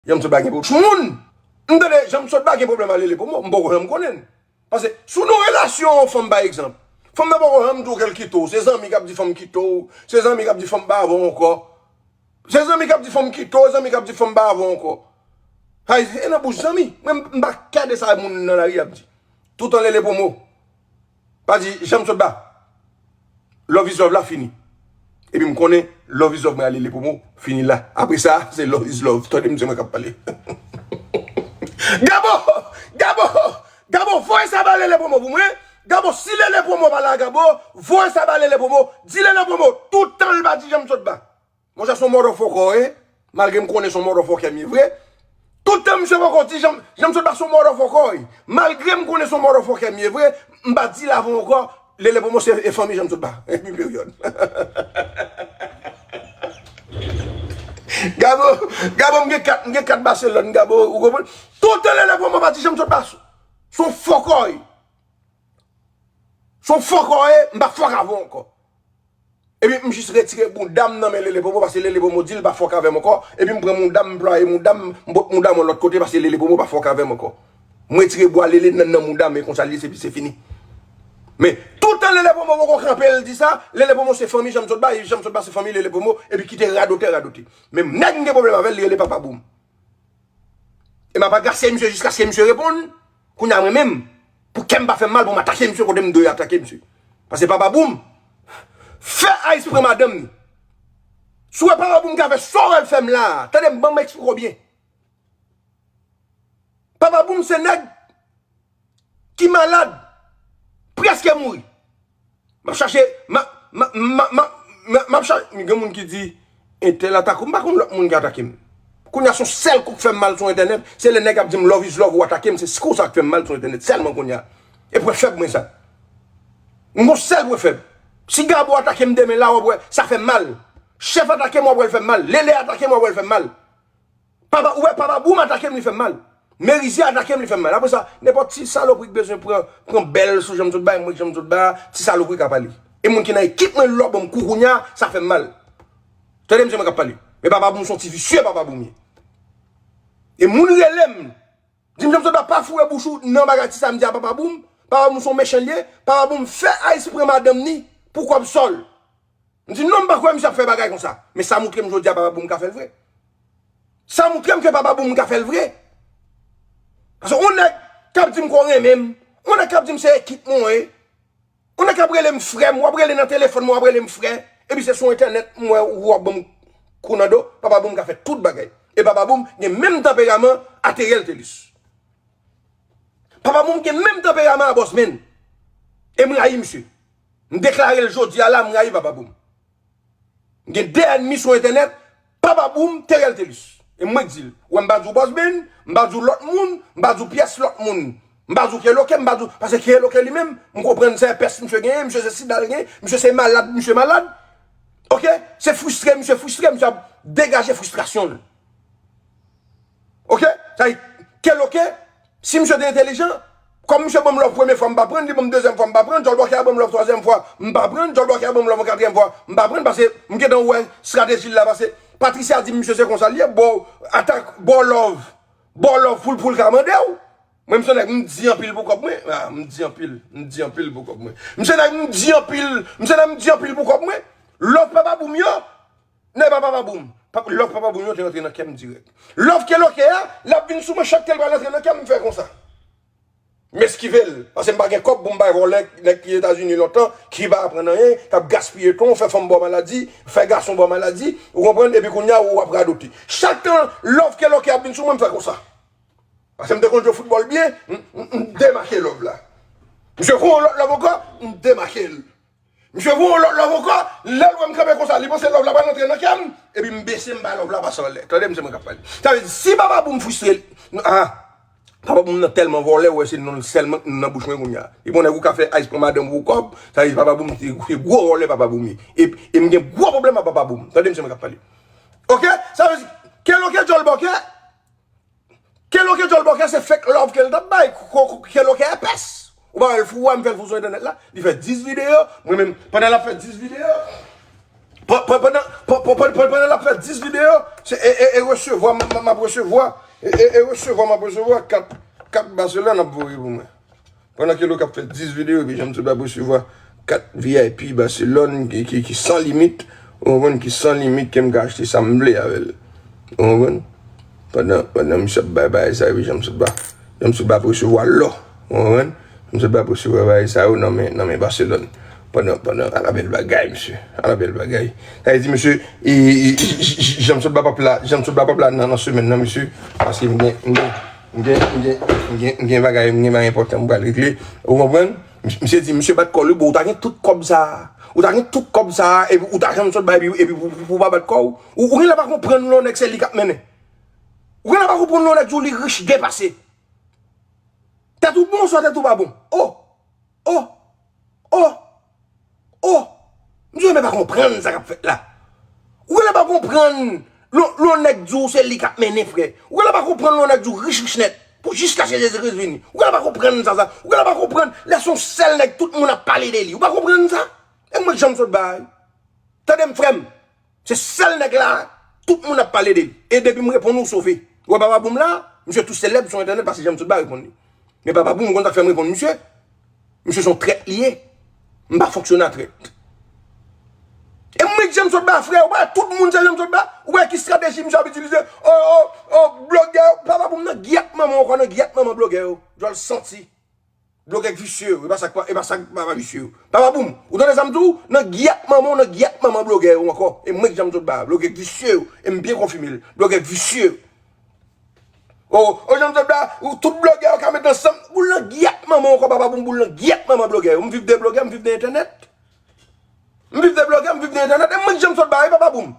Janm sot ba gen pwoblèm. Moun! M tande Janm sot ba gen pwoblèm a Lele Pwomo, m poko janm konnen l. Paske, si w nan relasyon yon fanm, pa egzanp, fanm nan poko janm di w ke l kite w. Se zanmi k ap di fanm kite w. Se zanmi k ap di fanm pa avè w ankò. Se zanmi k ap di fanm kite w, zanmi k ap di fanm pa avè w ankò. Ay, e nan bouch zanmi. Mwen, m pa kè de sa moun nan lari ap di. Toutan Lele Pwomo pa di Janm sot ba. Love is love la fini. Epi m konnen love is love mwen a Lele Pwomo fini la. Apre sa, se love is love. Tande m, se mwen k ap pale. Gabo! Gabo! Gabo, voye sa ba Lele Pwomo pou mwen. Gabo, si Lele Pwomo pale a Gabo, voye sa ba Lele Pwomo. Di Lele Pwomo, toutan l pa di Janm sot ba. Monchè, se yon motherfucker, wi. Malgre m konnen se yon motherfucker m ye vre. Toutan misye poko di Janm, Janm sot ba se yon motherfucker, wi. Malgre m konnen se yon motherfucker m ye vre, m pa di l avè w ankò, Lele Pwomo se, e fanmi Janm sot ba. Epi peryòd. Gabo, Gabo, m gen kat, m gen kat Barcelone, Gabo, ou konprann? Toutan Lele Pwomo pa di Janm sot ba se yon fucker, wi. Se yon fucker w ye, m pa fuck avè w ankò. Epi m jis retire mouda m nan men Lele Pwomo, paske Lele Pwomo di l pa fuck avè m ankò. Epi m pran mouda m, m plwaye mouda m, m bwòt mouda m yon lòt kote, paske Lele Pwomo pa fuck avè m ankò. M retire bwa Lele nan, nan mouda m, e konsa l ye, se, se fini. Men, toutan Lele Pwomo poko kanpe l di sa, Lele Pwomo se fanmi Janm sot ba, e Janm sot ba se fanmi Lele Pwomo, epi kite radotè radote. Men nèg m gen pwoblèm avè l, li rele Papa Boom. E m ap agase misye jiskaske misye reponn. Kounye a mwen menm, pou kè m pa fè m mal, pou m atake misye kote m dwe atake misye. Paske Papa Boom fè Ice pran madanm ni. Si w wè Papa Boom ka fè sa w wè l fè m la a, tande m, ban m eksplike w byen. Papa Boom se nèg ki malad, prèske mouri. M ap chache, m ap, m ap, m ap, m ap, m ap, m ap chache, gen moun ki di, entèl atake w, m pa konn lòt moun ki atake m. Kounye a se yon sèl kou k fè m mal sou entènèt, se lè nèg ap di m love is love ou atake m, se kou sa k fè m mal sou entènèt, sèlman kounye a. E pwen fèb mwen sa. M gon sèl pwen fèb. Si Gabo atake m demen la, w ap wè, sa fè m mal. Chèf atake m, w ap wè l fè m mal. Lele atake m, w ap wè l fè m mal. Papa, ou wè, Papa Boom atake m, li fè m mal. Merizye atake m, li fè m mal. Apre sa, nenpòt ti salopri k bezwen pran, pran bèl sou Janm sot ba, mwen Janm sot ba, ti salopri ka pale. E moun ki nan ekip mwen, lò ban m kou kounye a, sa fè m mal. Tande m, se mwen k ap pale. Men Papa Boom se yon ti visye, Papa Boom ye. E moun rele m, di m, Janm sot ba, pa foure bouch ou nan bagay ti sa m di a Papa Boom. Papa Boom se yon mechan l ye. Papa Boom fè Ice pran madanm ni pou kòb sòl. M di, non, m pa kwè misye ap fè bagay konsa. Men sa moutre m jodi a Papa Boom ka fè l vre. Sa moutre m ke Papa Boom ka fè l vre. Paske yon nèg k ap di m ke w renmen m, yon nèg k ap di m se ekip mwen w ye, yon nèg k ap rele m frè m, w ap rele nan telefòn mwen, w ap rele m frè, epi se sou entènèt m wè ou ap ban m kou nan do, Papa Boom ka fè tout bagay. E Papa Boom gen menm tanperaman a Thérèle Thelus. Papa Boom gen menm tanperaman a Bossman. E m rayi misye. M deklare l jodi a la, m rayi Papa Boom. M gen de ènmi sou entènèt, Papa Boom, Thérèle Thelus. E mwen k di l. Ou wè m pa di w Bossman, m pa di w lòt moun, m pa di w pyès lòt moun. M pa di w Keloke, m pa di w, paske Keloke li menm, m konprann se èpès misye genyen, misye se sida l genyen, misye se malad, misye malad. Oke? Se fristre, misye fristre, misye ap degaje fristrasyon l. Oke? Sa di, Keloke, si misye te entèlijan, kòm misye ban m love premye fwa, m pa pran, li ban m dezyèm fwa, m pa pran, Djòlbòkè a ban m love twazyèm fwa, m pa pran, Djòlbòkè a ban m love katriyèm fwa, m pa pran, paske m gentan wè estrateji l la, paske Patricia di m misye se konsa l ye, ba w atak, ba w love, ba w love pou l, pou l ka mande w. Mwen, m se nèg, m di anpil pou kòb mwen. Ah, m di anpil, m di anpil pou kòb mwen. M se nèg, m di anpil, m se nèg, m di anpil pou kòb mwen. Love Papa Boom yo, nèg pa Papa Boom. Pa, love Papa Boom yo te rantre nan kè m dirèk. Love Keloke a, l ap vin sou mwen, chak ke l pral rantre nan kè m, m fè konsa. M eskive l, paske m pa gen kòb pou m bay vòlè, nèg ki Etazini lontan, ki pa aprann anyen, k ap gaspiye tan, fè fanm ba w maladi, fè gason ba w maladi, ou konprann, epi kounye a, ou ap radote. Chak tan love Keloke ap vin sou mwen, m fè konsa. Paske m te konn jwe foutbòl byen, m, m, m demake love la. Misye fè yon lòt love ankò, m demake l. Misye voye yon lòt love ankò, lè l wè m kanpe konsa, li panse love la pral antre nan kè m, epi m bese m bay love la pase anlè. Tande misye mwen k ap pale. Sa vle di, si papa Boom fristre, ah, papa Boom nan tèlman vòlè, ou wè se non l sèlman k nan bouch mwen kounye a. Li bon nèg ou ka fè Ice pran madanm pou kòb, sa vle di papa Boom se gwo vòlè papa Boom ye. E, e m gen gwo pwoblèm ak papa Boom. Tande misye mwen k ap pale. Ok? Sa vle di, Keloke djòl bòkè, Keloke djòl bòkè se fake love ke l t ap bay. Keloke epès. Ou pa wè l fou a, m fè l fou sou entènèt la. Li fè dis videyo. Mwen menm, pandan l ap fè dis videyo, pandan l ap fè dis videyo, se e, e, e resevwa m ap resevwa, e, e, e resevwa m ap resevwa kat, kat Barcelone ap voye pou mwen. Pandan ke Lou k ap fè dis videyo, epi Jean Msot ap resevwa kat V I P Barcelone ki, ki, ki san limit, ou konprann, ki san limit, ke m ka achte sa m vle avè l. Ou konprann? Pandan, pandan misye ap bay bagay sa, epi Jean Msot ap, Jean Msot ap resevwa lò. Ou konprann? Jean Msot ap resevwa bagay sa yo nan men, nan men Barcelone. Pandan, pandan, ala bèl bagay, mesye. Ala bèl bagay. Sa vle di, mesye, e, e, e, Jean Msot ap la, Jean Msot ap la nan, nan semèn nan, mesye. Paske m gen, m gen, m gen, m gen, m gen, m gen bagay, m gen bagay enpòtan m pral regle. Ou konprann? Mis-, misye di, misye bat kò l wi, bro, ou ta gen tout kòb sa a. Ou ta gen tout kòb sa a, epi ou ta janm sot bay, epi, epi pou, pou, pou w pa bat kò w. Ou, ou genlè pa konprann lè yon nèg se li k ap mennen. Ou genlè pa konprann lè yon nèg di w li rich, gen pase. Tèt ou bon, swa tèt ou pa bon. Oh! Oh! Oh! Oh! Misye menm pa konprann sa k ap fèt la. Ou genlè pa konprann lè, lè yon nèg di w se li k ap mennen, frè. Ou genlè pa konprann lè yon nèg di w rich, rich nèt. Pou jiskaske Jezi Kris vini. Ou genlè pa konprann sa, sa. Ou genlè pa konprann lè se yon sèl nèg tout moun ap pale de li. Ou pa konprann sa? E mwen k janm sot bay. Tande m, frè m. Se sèl nèg la, tout moun ap pale de li. E depi m reponn ou, w sove. Ou wè Papa Boom la, misye tou selèb sou entènèt paske Jean Msot ba reponn li. Men Papa Boom, ou konn sa k fè m reponn misye? Misye se yon trèt li ye. M pa fonksyone a trèt. E mwen k Jean Msot ba, frè, ou pa tout moun se Jean Msot ba. Ou wè ki estrateji misye ap itilize? Oh, oh, oh, blogè, Papa Boom nan gyèt manman w ankò, nan gyèt manman blogè yo. Djòl santi. Blogè k visye yo, e pa sa k pa, e pa sa k pa, pa visye yo. Papa Boom, ou tande sa m di w? Nan gyèt manman w, nan gyèt manman blogè yo ankò. E mwen k Jean Msot ba, blogè k visye yo, e m byen konfime l. Blogè k visye yo. Oh, oh, Jean Msot ba, ou tout blogè yo ka met ansanm, boul nan gyèt manman w ankò, Papa Boom, boul nan gyèt manman blogè yo. M viv de blogè, m viv de entènèt. M viv de blogè, m viv de entènèt, e mwen k Jean Msot ba, e Papa Boom.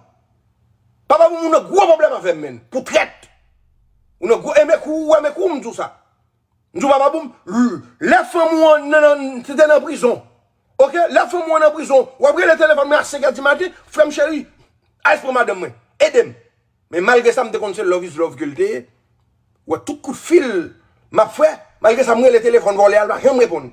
Papa Boom, ou nan gwo pwoblèm avè m, menn, pou trèt. Ou nan gwo, e men kou, ou wè men kou, m di w sa. M di w Papa Boom, l-, lè fanm ou an nan, nan, te te nan prizon. Ok, lè fanm ou an nan prizon, w ap rele telefòn mwen a senk è di maten, frè m cheri, Ice pran madanm mwen, ede m. Men malgre sa, m te konn se love is love ke l te ye. W wè tout kout fil m ap fè, malgre sa, m rele telefòn vòlè a, l pa janm reponn.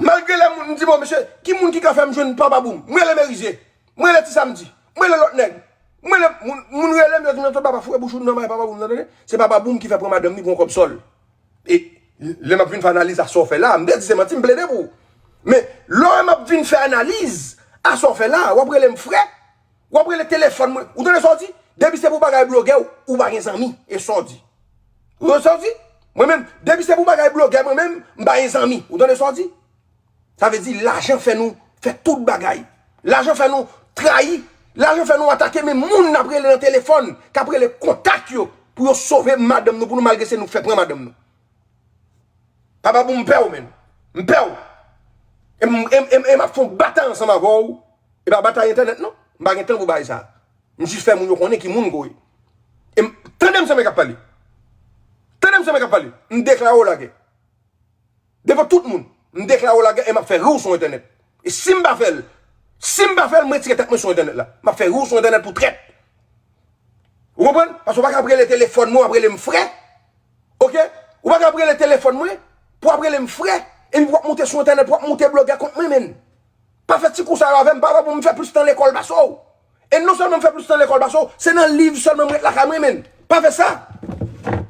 Malgre lè moun, m di, bon, mesye, ki moun ki ka fè m jwenn Papa Boom? M rele Merize. M rele Ti Samdi. M rele lòt nèg. M rele moun, moun rele m, yo di m, "Tonton, papa, foure bouch ou nan may Papa Boom nan, tande? Se Papa Boom ki fè pran madanm li pou yon kòb sòl." E lè m ap vin fè analiz a sa w fè la, m te di se manti, m plede pou ou. Men, lè w wè m ap vin fè analiz a sa w fè la, w ap rele m frè, w ap rele telefòn mwen. Ou tande sa w di? Depi se pou bagay blogè, ou pa gen zanmi. E sa w di? Ou tande sa w di? Mwen menm, depi se pou bagay blogè, mwen menm, m pa gen zanmi. Ou tande sa w di? Sa vle di lajan fè nou fè tout bagay. Lajan fè nou trayi. Lajan fè nou atake menm moun n ap rele nan telefòn, k ap rele kontak yo pou yo sove madanm nou pou nou, malgre se nou k fè pran madanm nou. Papa Boom, m pè w, menn. M pè w. E m, e m, e m, e m ap fè yon batay ansanm avè w. E pa batay entènèt, non. M pa gen tan pou bagay sa. M jis fè moun yo konnen ki moun ke w ye. E m, tande m, se mwen k ap pale. Tande m, se mwen k ap pale. M deklare w lagè. Devan tout moun, m deklare w lagè e m ap fè ri w sou entènèt. E si m pa fè l, si m pa fè l, m retire tèt mwen sou entènèt la. M ap fè ri w sou entènèt pou trèt. Ou konprann? Paske w pa ka ap rele telefòn mwen, w ap rele m frè. Ok? Ou pa ka ap rele telefòn mwen pou w ap rele m frè. Epi pou w ap moute sou entènèt, pou w ap moute blogè kont mwen, menn. Pa fè ti kou sa yo avè m, Papa Boom, m fè plis tan lekòl pase w. E non sèlman m fè plis tan lekòl pase w, se nan liv sèlman m ret lakay mwen, menn. Pa fè sa.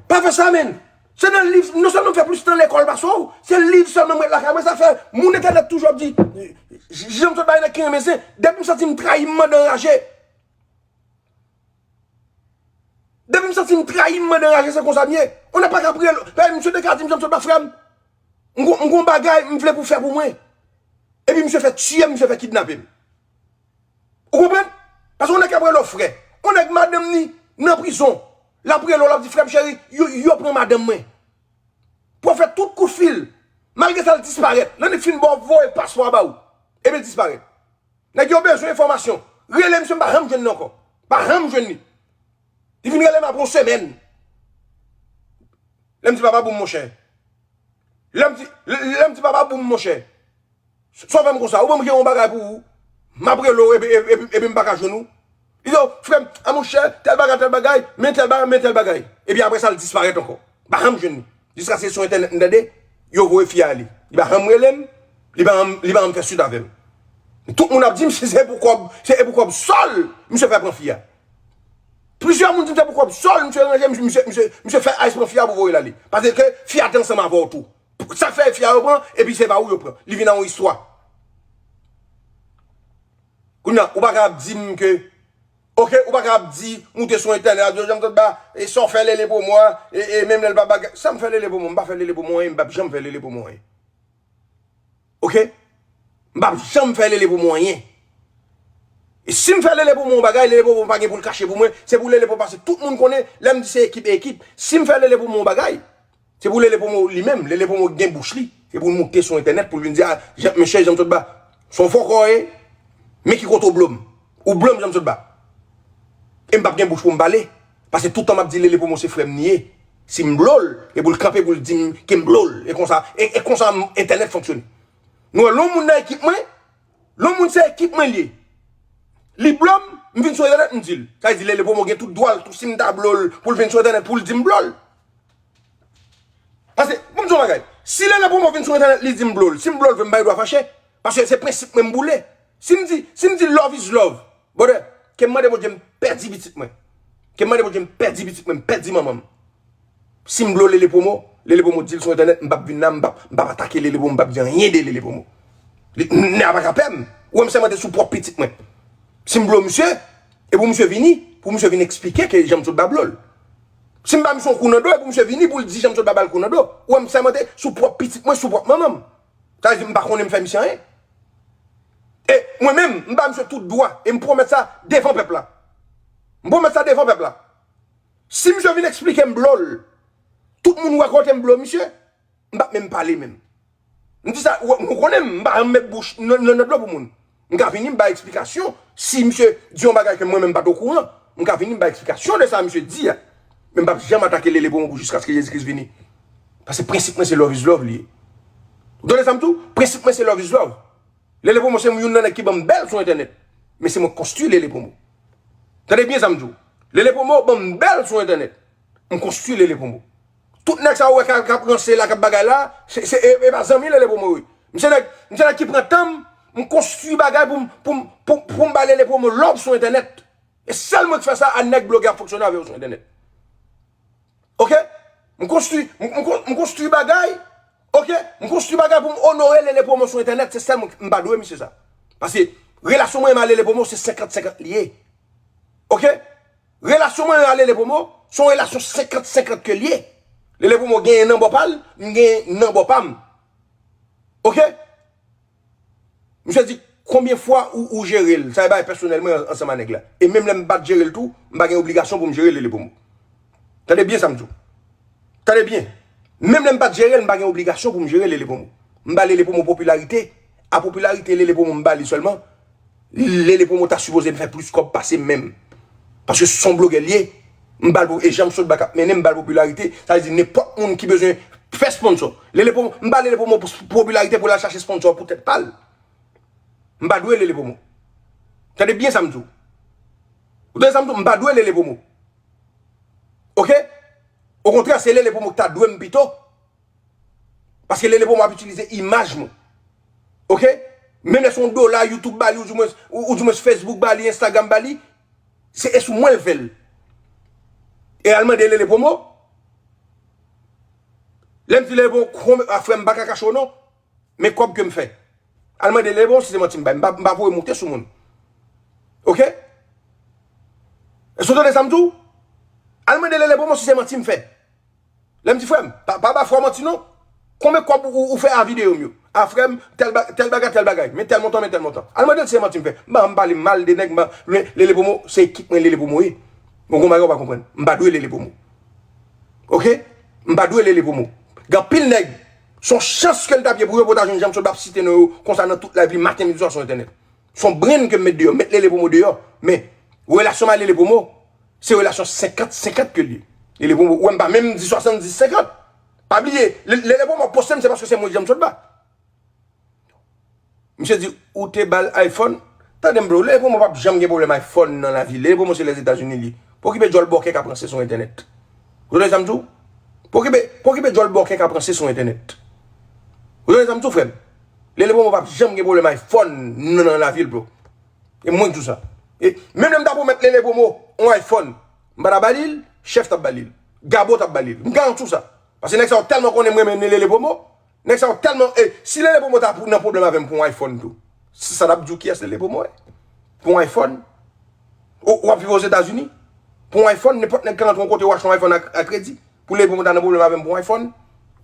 Pa fè sa, menn. Se nan liv, non sèlman m fè plis tan lekòl pase w, se liv sèlman m ret lakay mwen. Sa fè moun entènèt toujou ap di, Jean Msot bay nèg ki renmen zen. Depi m santi m trayi, m mande anraje. Depi m santi m trayi, m mande anraje, se konsa m ye. On nèg pa ka priye, misye te ka di m, Jean Msot ba frè m. M gon, m gon bagay m vle pou fè pou mwen. Epi misye fè tiye m, misye fè kidnape m. Ou konprann? Paske yon nèg k ap rele w frè. Yon nèg madanm ni nan prizon. L ap rele w, l ap di, "Frè m cheri, yo, yo pran madanm mwen." Pou w fè tout kout fil. Malgre sa, l disparèt. Lè nèg fin ba w, voye paspò a ba w. Epi l disparèt. Nèg yo bezwen enfòmasyon. Rele misye, m pa janm jwenn li ankò. Pa janm jwenn li. Li vin rele m apre yon semèn. Lè m di papa boum, monchè. Lè m di, lè, lè m di papa boum, monchè. Sa w fè m konsa, ou ban m gen yon bagay pou ou. M ap rele w epi, epi, epi, epi m pa ka jwenn ou. Li di, frè m, a monchè, tèl bagay, tèl bagay, men tèl bagay, men tèl bagay. Epi apre sa, l disparèt ankò. M pa janm jwenn li. Jiskaske se sou entènèt m tande, yo voye fi a ale. Li pa janm rele m, li pa janm, li pa janm fè swit avè m. Tout moun ap di m si se pou kòb, se pou kòb sòl misye fè pran fi a. Plizyè moun di m se pou kòb sòl misye ranje, misye, misye, misye fè ice pran fi a pou voye l ale. Paske fi a te ansanm avè w tou. Sa k fè fi a yo pran, epi se pa ou yo pran. Li vin a yon istwa. Kounye a, ou pa ka ap di m ke, oke, ou pa ka ap di, moute sou entènèt, ap di, Jean Claude Ba, e sa w fè Lele Promo a, e, e menm lè l pa bagay. Sa m fè Lele Promo, m pa fè Lele Promo anyen, m p ap janm fè Lele Promo anyen. Oke? M p ap janm fè Lele Promo anyen. E si m fè Lele Promo yon bagay, Lele Promo pa gen pou l kache pou mwen, se pou Lele Promo pase tout moun konnen, lè m di se ekip, e ekip. Si m fè Lele Promo yon bagay, se pou Lele Promo li menm, Lele Promo gen bouch li. Se pou l moute sou entènèt pou l vin di, a, Jean, mesye Jean Claude Ba, se yon fòkò w ye, men ki kote w blo m. Ou blo m Jean Claude Ba. E m p ap gen bouch pou m pale. Paske tout tan m ap di Lele Promo se frè m li ye. Si m blo l, e pou l kanpe pou l di m ke m blo l. E konsa, e, e konsa entènèt fonksyone. Nou wè, lè yon moun nan ekip mwen, lè yon moun se ekip mwen li ye. Li blo m, m vin sou entènèt, m di l. Sa vle di Lele Promo gen tout dwa l tou, si m ta blo l, pou l vin sou entènèt, pou l di m blo l. Paske, ban m di w yon bagay. Si Lele Promo vin sou entènèt, li di m blo l. Si m blo l vre, m pa gen dwa fache. Paske se prensip mwen m boule. Si m di, si m di love is love, brother, ke m mande Bondye m pèdi pitit mwen. Ke m mande Bondye m pèdi pitit mwen, m pèdi manman m. Si m blo Lele Promo, Lele Promo di l sou entènèt, m p ap vin la, m p ap, m p ap atake Lele Promo, m p ap di anyen de Lele Promo. Li, nèg la pa ka pè m. Ou wè m sèmante sou pwòp pitit mwen. Si m blo misye, e pou misye vini, pou misye vin eksplike ke Jean Claude Ba blo l. Si m ba misye yon kou nan do, e pou misye vini pou l di Jean Claude Ba ba l kou nan do. Ou wè m sèmante sou pwòp pitit mwen, sou pwòp manman m. Sa vle di m pa konnen m fè misye anyen. E mwen menm, m ba misye tout dwa, e m pwomèt sa devan pèp la. M pwomèt sa devan pèp la. Si misye vin eksplike m blo l, tout moun wè kote m blo misye, m p ap menm pale menm. M di sa, w, nou konnen m, m pa janm met bouch nan, nan, nan dlo pou moun. M ka vini, m bay eksplikasyon. Si misye di yon bagay ke mwen menm m pa t okouran, m ka vini, m bay eksplikasyon de sa misye di a. Men m p ap janm atake Lele Promo pou jiskaske Jezi Kris vini. Paske prensip mwen se love is love li ye. Ou tande sa m di w? Prensip mwen se love is love. Lele Promo se youn nan nèg ki ban m bèl sou entènèt. Men se mwen k konstwi Lele Promo. Tande byen sa m di w. Lele Promo ban m bèl sou entènèt. M konstwi Lele Promo. Tout nèg sa ou wè k ap, k ap ranse la, k ap bagay la, se, se, e, e pa zanmi Lele Promo yo ye. M se nèg, m se nèg ki pran tan m, m konstwi bagay pou m, pou m, pou, pou m ba Lele Promo love sou entènèt. E sèl mwen k fè sa a nèg blogè ap fonksyone avè yo sou entènèt. Oke? M konstwi, m, m kon- m konstwi bagay. Oke? M konstwi bagay pou m onore Lele Promo sou entènèt. Se sèl mwen, m pa dwe misye sa. Paske relasyon mwen a Lele Promo se senkant senkant li ye. Oke? Relasyon mwen a Lele Promo se yon relasyon senkant senkant ke li ye. Lele Promo genyen nan bò pa l, m genyen nan bò pa m. Oke? Misye di, konbyen fwa ou, ou jere l? Sa e bagay pèsonèl mwen ansanm a nèg la. E menm lè m pa t jere l tou, m pa gen obligasyon pou m jere Lele Promo. Tande byen sa m di w. Tande byen. Menm lè m pa t jere l, m pa gen obligasyon pou m jere Lele Promo. M ba Lele Promo popilarite. A popilarite Lele Promo m ba li sèlman, Lele Promo ta sipoze fè plis kòb pase m menm. Paske se yon blogè l ye. M ba l pou, e Jean Claude Ba k ap mennen, m ba l popilarite. Sa vle di nenpòt moun ki bezwen fè sponsò. Lele Promo, m ba Lele Promo popilarite pou l al chache sponsò pou tèt pa l. M pa dwe Lele Promo. Tande byen sa m di w. Ou tande sa m di w? M pa dwe Lele Promo. Oke? Okontrè, se Lele Promo ki ta dwe m pito. Paske Lele Promo ap itilize imaj mwen. Oke? Menm lè se yon dola YouTube ba li, ou di mwens, ou, ou di mwens Facebook ba li, Instagram ba li, se, e sou mwen l fè l. E al mande Lele Promo. Lè m di Lele Promo, konbyen, a frè m, m pa ka kache w non. Men kòb ke m fè. Al mande Lele Promo si se manti m bay. M pa, m pa voye moute sou moun. Oke? Èske w tande sa m di w? Al mande Lele Promo si se manti m fè. Lè m di frè m, pa, pa ba frè w manti non. Konbyen kòb ou, ou, ou fè a videyo m yo? A frè m, tèl ba-, tèl bagay, tèl bagay. Men tèl montan, men tèl montan. Al mande l si se manti m fè. M pa janm pale mal de nèg, m pa, men Lele Promo, se ekip mwen Lele Promo ye. Bon, gon bagay ou pa konprann. M pa dwe Lele Promo. Oke? M pa dwe Lele Promo. Gen anpil nèg, Se yon chans ke l t ap ye pou yo, pou w ta jwenn Jean Claude ap site non yo konsa nan tout live li maten, midi, swa sou entènèt. Se yon brenn ke m met deyò, m met Lele Promo deyò. Men, relasyon m ak Lele Promo, se relasyon senkant senkant ke l ye. Lele Promo, ou wè m pa menm di swasanndis senkant. Pa bliye, Lele Promo poste m, se paske se mwen ki janm sot ba. Misye di, ou te ba l iPhone. Tande m bro, Lele Promo p ap janm gen pwoblèm iPhone nan lavi. Lele Promo se Lèzetazini li. Pa okipe djòl bòkè k ap ranse sou entènèt. Ou tande sa m di w? Pa okipe, pa okipe djòl bòkè k ap ranse sou entènèt. Ou tande sa m di w, frè m? Lele Promo p ap janm gen pwoblèm iPhone nan, nan lavi l, bro. E mwen k di w sa. E menm lè m ta pwomèt Lele Promo yon iPhone, m pa ta ba li l, Chèf t ap ba li l. Gabo t ap ba li l. M garanti w sa. Paske nèg sa yo tèlman konnen m renmen Lele Promo. Nèg sa yo tèlman, e, si Lele Promo ta pou, nan pwoblèm avè m pou yon iPhone tou, sa, sa t ap di w kiyès Lele Promo ye? Pou yon iPhone? Ou, w ap viv Ozetazini? Pou yon iPhone, nenpòt nèg ka rantre yon kote, ou achte yon iPhone a, a kredi. Pou Lele Promo ta nan pwoblèm avè m pou yon iPhone?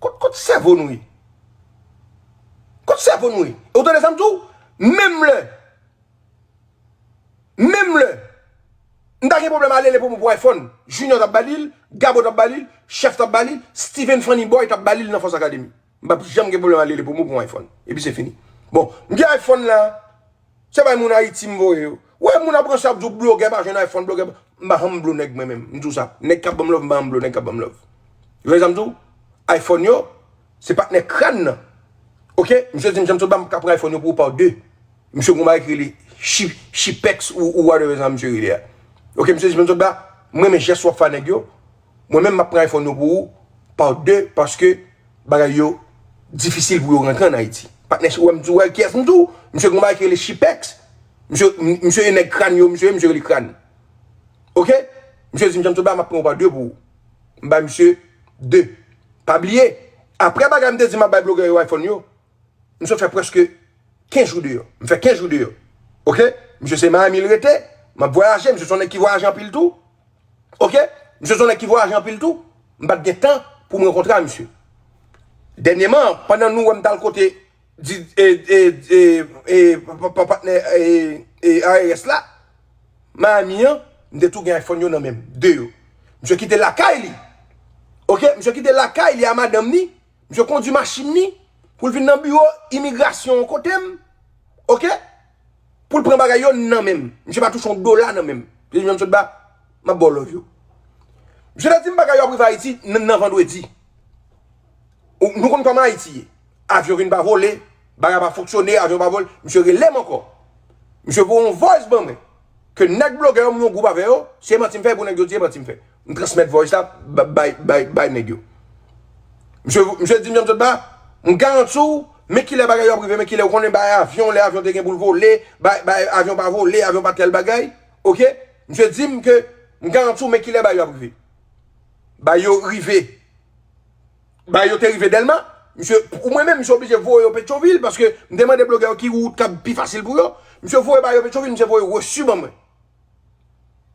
Kot, kot sèvo nou ye? Kot sèvo nou ye? Ou tande sa m di w? Menm lè Menm lè m ta gen pwoblèm ak Lele Promo pou iPhone, Junior t ap ba li l, Gabo t ap ba li l, Chèf t ap ba li l, Steven Funny Boy t ap ba li l nan Force Academy. M p ap janm gen pwoblèm ak Lele Promo pou yon iPhone. Epi se fini. Bon, m gen iPhone la, se bay moun Ayiti m voye yo. Ou wè moun ap ranse ap di w blogè pa jwenn iPhone, blogè pa, m pa janm blo nèg mwen menm. M di w sa. Nèg k ap ban m love, m pa janm blo nèg k ap ban m love. Ou wè sa m di w? iPhone yo, se patnè Crane nan. Oke? Misye di m, Jean Claude Ba, m ka pran iPhone yo pou ou pa de. Misye gon bagay ki rele Chi-, Chipex ou, ou whatever sa misye rele a. Oke, misye di, Jean Claude Ba, m renmen jès w ap fè a nèg yo. Mwen menm, m ap pran iPhone yo pou ou pa de, paske bagay yo difisil pou yo rantre ann Ayiti. Patnè, ou wè m di w, wè kiyès m di w? Misye gon bagay ki rele Chipex. Misye, misye e nèg Crane yo, misye, misye rele Crane. Oke? Misye di m, Jean Claude Ba, m ap pran ou pa de pou ou. M bay misye de. Pa bliye, apre bagay m te di m ap bay blogè yo iPhone yo, m sot fè prèske kenz jou deyò. M fè kenz jou deyò. Oke? Misye se Miami l rete, m ap vwayaje, misye se yon nèg ki vwayaje anpil tou. Oke? Misye se yon nèg ki vwayaje anpil tou. M pa t gen tan pou m rankontre ak misye. Dènyèman, pandan nou wè m t al kote di, e, e, e, e, pa, pa, patnè, e, e, I R S la, Miami an, m te tou gen iPhone yo nan men m, de yo. Misye kite lakay li. Oke? Misye kite lakay li a madanm ni. Misye kondui machin ni pou l vin nan biwo imigrasyon an kote m. Oke? Pou l pran bagay yo nan men m. Misye pa touche yon dola nan men m. Misye di m, Jean Claude Ba, m ap ba w love yo. Misye te di m bagay yo ap rive Ayiti nan, nan vandredi. Ou, nou konn kòman Ayiti ye. Avyon vin pa vole, bagay pa fonksyone, avyon pa vole. Misye rele m ankò. Misye voye yon voice ban mwen. Ke nèg blogè yo, m yon gwoup avè yo, se manti m fè, pou nèg yo di se manti m fè. M transmèt voice la, ba-, bay, bay, bay nèg yo. Misye, misye di m, Jean Claude Ba, m garanti w, men kilè bagay yo ap rive, men kilè ou konnen bay avyon, lè avyon te gen pou l vole, bay, bay avyon pa vole, avyon pa tèl bagay. Oke? Misye di m ke m garanti w, men kilè bagay yo ap rive. Bay yo rive. Bay yo te rive Dèlma. Misye, ou mwen menm, misye oblije voye yo Petyonvil, paske m te mande blogè yo ki wout k ap pi fasil pou yo. Misye voye bay yo Petyonvil, misye voye resi ban mwen.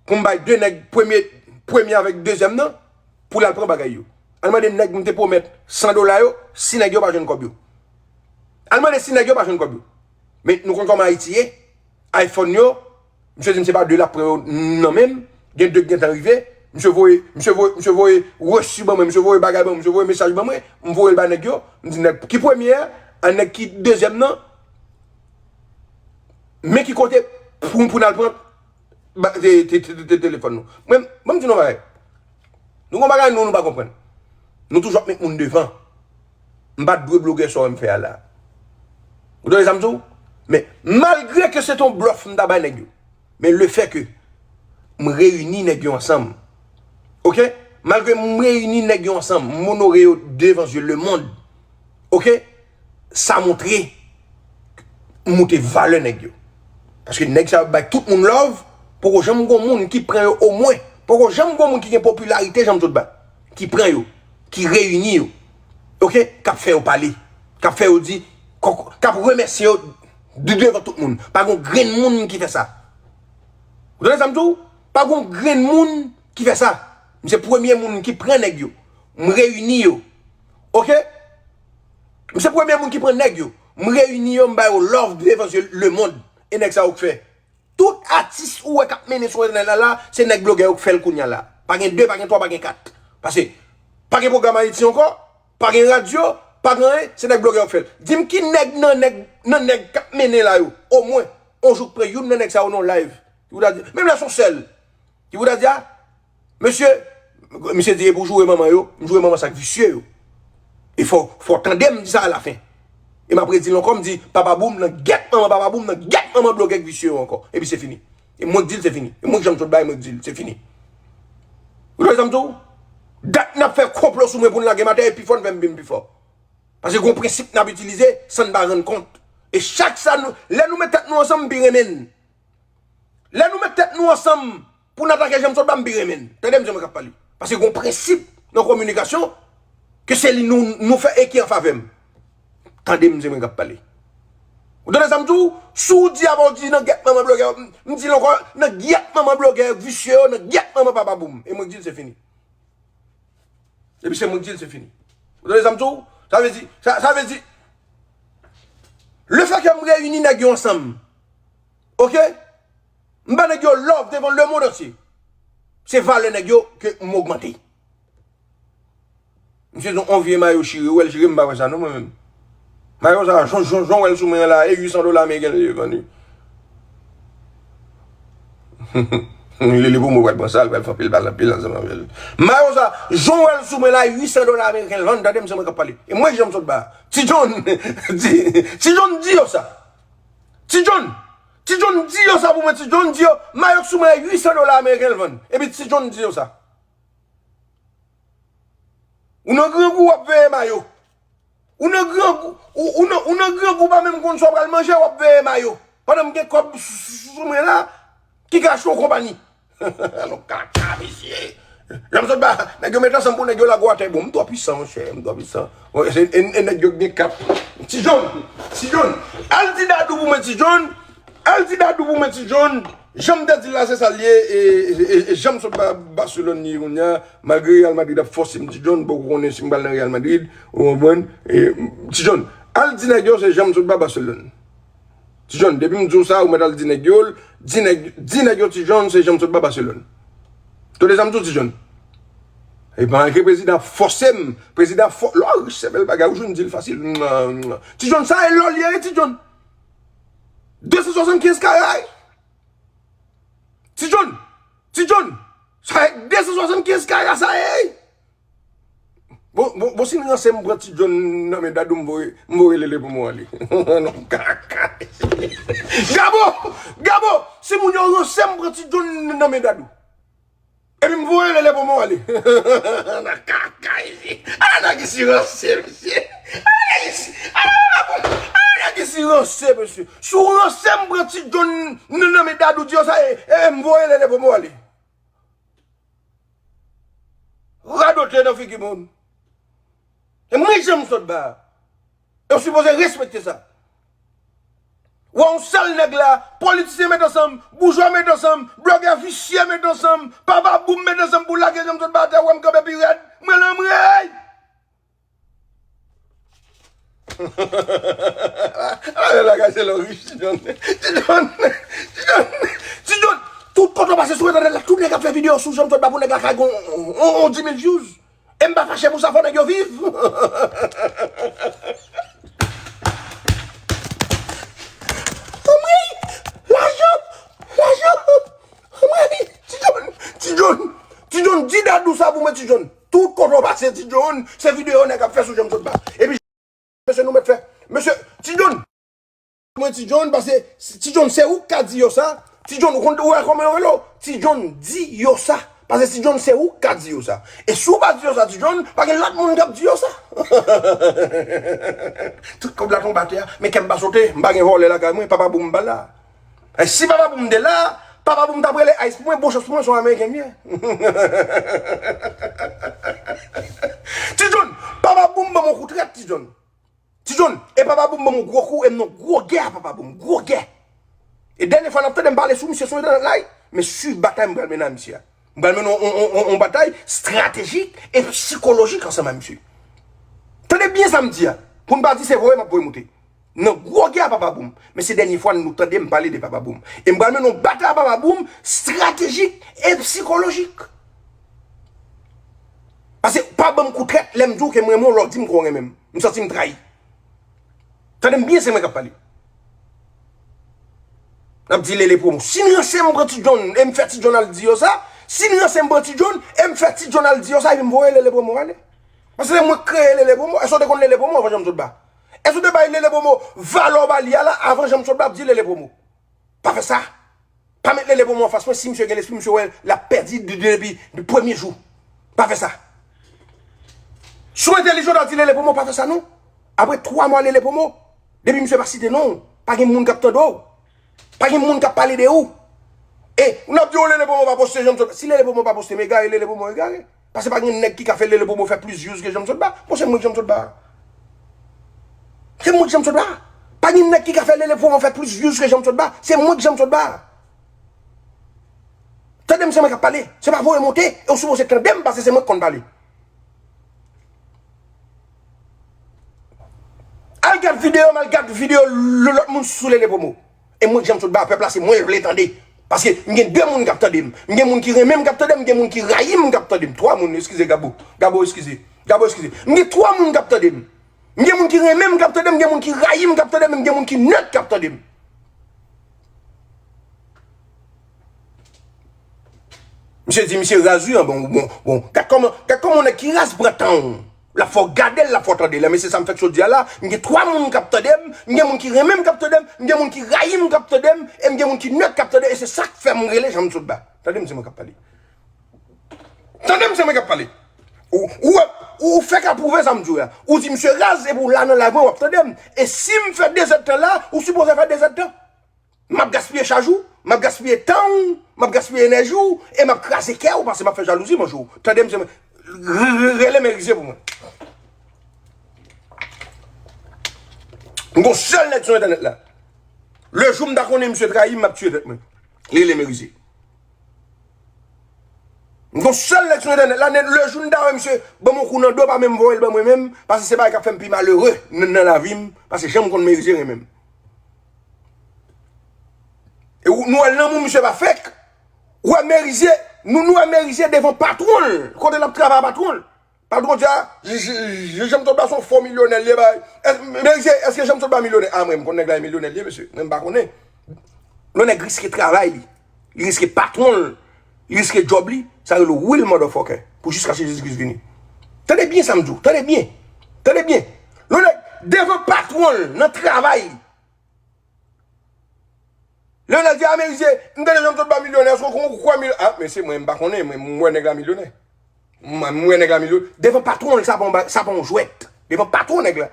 Pou m bay de nèg premye, premye avèk dezyèm nan, pou l al pran bagay yo. Al mande nèg m te pwomèt san dola yo, si nèg yo pa jwenn kòb yo. Al mande si nèg yo pa jwenn kòb yo. Men nou konn kòman Ayiti ye. iPhone yo, misye di m se pa de l ap pran yo nan men m. Gen de k gentan rive. Misye voye, misye voye, misye voye resi ban mwen, misye voye bagay ban mwen, misye voye mesaj ban mwen. M voye l ba nèg yo. M di nèg ki premye a, a nèg ki dezyèm nan. Men ki kote pou, pou n al pran ba, te, te, te, te, te telefòn nou. Mwen, mwen m di nou bagay. Nou gon bagay nou, nou pa konprann. Nou toujou ap met moun devan. M pa t dwe blogè sa w wè m fè a la. Ou tande sa m di w? Men, malgre ke se t on blòf m ta bay nèg yo. Men le fè ke m reyini nèg yo ansanm. Oke? Malgre m reyini nèg yo ansanm, m onore yo devan zye lemonn. Oke? Sa montre m moute valè nèg yo. Paske nèg sa yo bay tout moun love, poko janm gon moun ki pran yo omwen. Poko janm gon moun ki gen popilarite Jean Claude Ba, ki pran yo, ki reyini yo. Oke? K ap fè yo pale, k ap fè yo di, k ap remèsye yo de-, devan tout moun. Pa gon grenn moun ki fè sa. Ou tande sa m di w? Pa gon grenn moun ki fè sa. M se premye moun ki pran nèg yo. M reyini yo. Oke? M se premye moun ki pran nèg yo. M reyini yo, m ba yo love devan zye lemonn. E nèg sa yo k fè. Tout atis ou wè k ap mennen sou entènèt la, la, se nèg blogè yo k fè l kounye a la. Pa gen de, pa gen twa, pa gen kat. Paske pa gen pwogram Ayiti ankò, pa gen radyo, Pa gen anyen, se nèg blogè yo k fè l. Di m ki nèg nan nèg, nan nèg k ap mennen la yo, omwen, yon jou k pran youn nan nèg sa yo nan yon live. Ki pou ta di, menm lè se yon sèl. Ki pou ta di, a, mesye, misye di, e pou joure manman yo, m joure manman sa k visye yo. E fò, fò tande m di sa alafen. E m ap redi l ankò, m di, papa Boom nan gèt manman, papa Boom nan gèt manman blogè k visye yo ankò. Epi se fini. E mwen k di l se fini. E mwen k janm sot bay, mwen k di l se fini. Ou tande sa m di w? Dat n ap fè konplo sou mwen pou n lage m atè, e pi fò n fè m vin pi fò. Paske gen yon prensip n ap itilize san n pa rann kont. E chak sa nou, lè nou met tèt nou ansanm, m pi renmen n. Lè nou met tèt nou ansanm pou n atake Janm Sotba, m pi renmen n. Tande m, se mwen k ap pale. Paske gen yon prensip nan kominikasyon ke se li nou, nou fè e ki an favè m. Tande m, se mwen k ap pale. Ou tande sa m di w? Si w di a, w di nan gèt manman blogè, m di l ankò, nan gèt manman blogè visye yo, nan gèt manman papa Boom. E mwen k di l se fini. Epi se mwen k di l se fini. Ou tande sa m di w? Sa vle di, sa, sa vle di, lefètke m reyini nèg yo ansanm, oke? M ba nèg yo love devan lemonn antye. Se valè nèg yo ke m ogmante. Misye di yon vye mayo chire, ou wè l chire, m pa wè sa non mwen menm. Mayo sa, jan, jan, jan w wè l sou mwen an la, e uit san dola ameriken li vann wi. Lele pou mwen pral pran sa, l pral fè anpil bal anpil ansanm avè l. Mayo sa, jan w wè l sou mwen la, uit san dola ameriken l vann, tande m, se mwen k ap pale. E mwen Janm Sotba. Ti John, di, Ti John di yo sa. Ti John, Ti John di yo sa pou mwen, Ti John di yo, mayo k sou mwen a uit san dola ameriken l vann. Epi Ti John di yo sa. Ou nan grangou w ap veye mayo. Ou nan grangou, ou, ou nan, ou nan grangou w pa menm konn sa w pral manje, w ap veye mayo. Pandan m gen kòb sou, sou, sou mwen la, ki ka achte yon konpanyi. Alò, kaka, mesye. Janm Sotba, nèg yo met ansanm pou nèg yo lage w atè. Bon, m twò pwisan, monchè, m twò pwisan. Bon, e, e, e nèg yo k gen kat. Ti John, Ti John, al di Dadou pou mwen, Ti John. Al di Dadou pou mwen, Ti John. Jan m te di l la, se sa l ye. E, e, e, e Janm Sotba Baselòn li ye kounye a. Malgre Real Madrid ap fòse m, Ti John, bon, ou konnen si m pral nan Real Madrid, ou konprann? E, Ti John, al di nèg yo se Janm Sotba Baselòn. Ti John, depi m di w sa, ou mèt al di nèg yo l, di nèg, di nèg yo Ti John se Janm Sotba Baselòn. Tande sa m di w, Ti John? E pa anke prezidan ap fòse m, prezidan ap fò, lè w rich se bèl bagay, ou jwenn di l fasil. Ti John, sa e lò l ye, Ti John. De san swasannkenz kara. Ti John, Ti John, sa e de san swasannkenz kara sa ye. Bon, bon, bon, si n ranse m pran Ti John nan men Dadou, m voye, m voye Lele pou mwen ale. Non, kaka. Gabo, Gabo, si moun yo ranse m pran Ti John nan men Dadou. Epi m voye Lele pou mwen ale. Nan kaka isi. Ala nèg isi ranse, mesye. Ala nèg isi, ala, ala nèg isi ranse, mesye. Si w ranse m pran Ti John nan men Dadou, di yo sa e, e m voye Lele pou mwen ale. Radote nan figi moun. E mwen Janm Sotba. E w sipoze respekte sa. Wè yon sèl nèg la, politisyen met ansanm, boujwa met ansanm, blogè visye met ansanm, papa Boom met ansanm pou lage Janm Sotba atè, wè m kanpe pi rèd. Mwen lan mwen! Ala bagay se lò rich, Ti John. Ti John, Ti John, Ti John, tout kote w pase sou entènèt la, tout nèg ap fè videyo sou Janm Sotba pou nèg la ka gon on, on, on di mil views. E m pa fache pou sa, fò nèg yo viv. Anmwey! Lajan! Lajan! Anmwey! Ti John! Ti John! Ti John, di Dadou sa pou mwen, Ti John. Tout kote w pase, Ti John, se videyo nèg ap fè sou Janm Sotba. Epi, mesye, nou mèt fè. Mesye, Ti John! Mwen Ti John, paske Ti John se ou k ka di yo sa. Ti John, ou konn, ou wè kòman yo rele w? Ti John di yo sa. Paske Ti John se ou k ka di yo sa. E si w pa di yo sa, Ti John, pa gen lòt moun k ap di yo sa. Tout kòb la tonbe atè a. Men kè m pa sote, m pa gen vòlè lakay mwen, papa Boom m pa la. E si papa Boom te la, papa Boom t ap rele ice pou mwen, bon chans pou mwen, se yon ameriken m ye. Ti John, papa Boom ban m yon kou trèt, Ti John. Ti John, e papa Boom ban m yon gwo kou, e m nan gwo gè a papa Boom, gwo gè. E dènye fwa n ap tande m pale sou misye sou entènèt la, wi. Men si batay m pral mennen a misye a. M pral mennen on, on, on, on batay estratejik e sikolojik ansanm a misye. Tande byen sa m di a, pou n pa di se voye m ap voye moute. Nan gwo gè a papa Boom. Men se dènye fwa nou tande m pale de papa Boom. E m pral mennen on batay a papa Boom estratejik e sikolojik. Paske pa ban m kou trèt lè m di w ke m renmen w, lè w di m ke w renmen m. M santi m trayi. Tande m byen, se mwen k ap pale. N ap di Lele Promo. Si n ranse m pran Ti John e m fè Ti John al di yo sa, si n ranse m pran Ti John e m fè Ti John al di yo sa, epi m voye Lele Promo ale. Paske se mwen k kreye Lele Promo. Èske w te konn Lele Promo avan Janm Sotba? Èske w te bay Lele Promo valè w ba li a la avan Janm Sotba ap di Lele Promo? Pa fè sa. Pa met Lele Promo anfas mwen, si misye gen lespri, misye wè l ap pèdi de- de- depi premye jou. Pa fè sa. Si w entèlijan, w ta di Lele Promo pa fè sa non. Apre twa mwa Lele Promo, depi misye pa site non w, pa gen moun k ap tande w. Pa gen moun k ap pale de ou. E, n ap di w Lele Promo pa poste, Janm Sotba. Si Lele Promo pa poste, m egare, Lele Promo egare. Paske pa gen nèg ki ka fè Lele Promo fè plis views ke Janm Sotba. Monchè, mwen k Janm Sotba. Se mwen k Janm Sotba. Pa gen nèg ki ka fè Lele Promo fè plis views ke Janm Sotba. Se mwen k Janm Sotba. Tande m, se mwen k ap pale. Se pa voye monte. E w sipoze tande m paske se mwen k konn pale. Al gad videyo m, al gad videyo lòt moun sou Lele Promo. E mwen k Janm Sotba, pèp la se mwen l vle tande. Paske m gen de moun k ap tande m. M gen moun ki renmen m k ap tande m, m gen moun ki rayi m k ap tande m. Twa moun, eskize Gabo. Gabo, eskize. Gabo, eskize. M gen twa moun k ap tande m. M gen moun ki renmen m k ap tande m, m gen moun ki rayi m k ap tande m, m gen moun ki nèt k ap tande m. Misye di, misye raz wi, an, bon, bon, bon. Gad kòman, gad kòman yon nèg ki raz pran tan w. L ap fè w gade l, l ap fè w tande l. Men se sa m fè jodi a la. M gen twa moun k ap tande m, m gen moun ki renmen m k ap tande m, m gen moun ki rayi m k ap tande m, e m gen moun ki nèt k ap tande, e se sa k fè m rele Janm Sotba. Tande m, se mwen k ap pale. Tande m, se mwen k ap pale. Ou, ou, ou, ou fèk apwouve sa m di w la. Ou di misye raz, epi w la nan live mwen, w ap tande m. E si m fè de zèdtan la, ou sipoze fè de zèdtan. M ap gaspiye chaj ou, m ap gaspiye tan w, m ap gaspiye enèji w, e m ap kraze kè w, paske m ap fè jalouzi manje w. Tande m, se mwen. Re- re- Rele Merize pou mwen. M gon sèl nèg sou entènèt la. Le jou m ta konnen misye trayi m, m ap tiye tèt mwen. Rele Merize. M gon sèl nèg sou entènèt la, nèg, le jou m ta wè misye ban m yon kou nan do, pa menm voye l ban mwen menm, paske se bagay k ap fè m pi malere nan, nan lavi m, paske jan m konn Merize renmen m. E ou, nou wè lanmou misye pa fake. Ou wè Merize, nou, nou wè Merize devan patwon l, kote l ap travay patwon l. Patwon di a, J- J- J- Janm Sotba se yon fo milyonè l ye bay. Merize, èske Janm Sotba milyonè? A, mwen, m konn nèg la e milyonè l ye, mesye. Mwen, m pa konnen. Lè yon nèg riske travay li, li riske patwon l, li riske djòb li, sa rele real motherfucker. Pou jiskaske Jezi Kris vini. Tande byen sa m di w, tande byen. Tande byen. Lè yon nèg devan patwon l, nan travay li, Leonel di, a, Merize, m tande Janm Sotba milyonè, èske w kwè milyonè? A, men se mwen, m pa konnen, mwen, m wè nèg la milyonè. M, m wè nèg la milyonè. Devan patwon l, sa pa yon ba- sa pa yon jwèt. Devan patwon nèg la.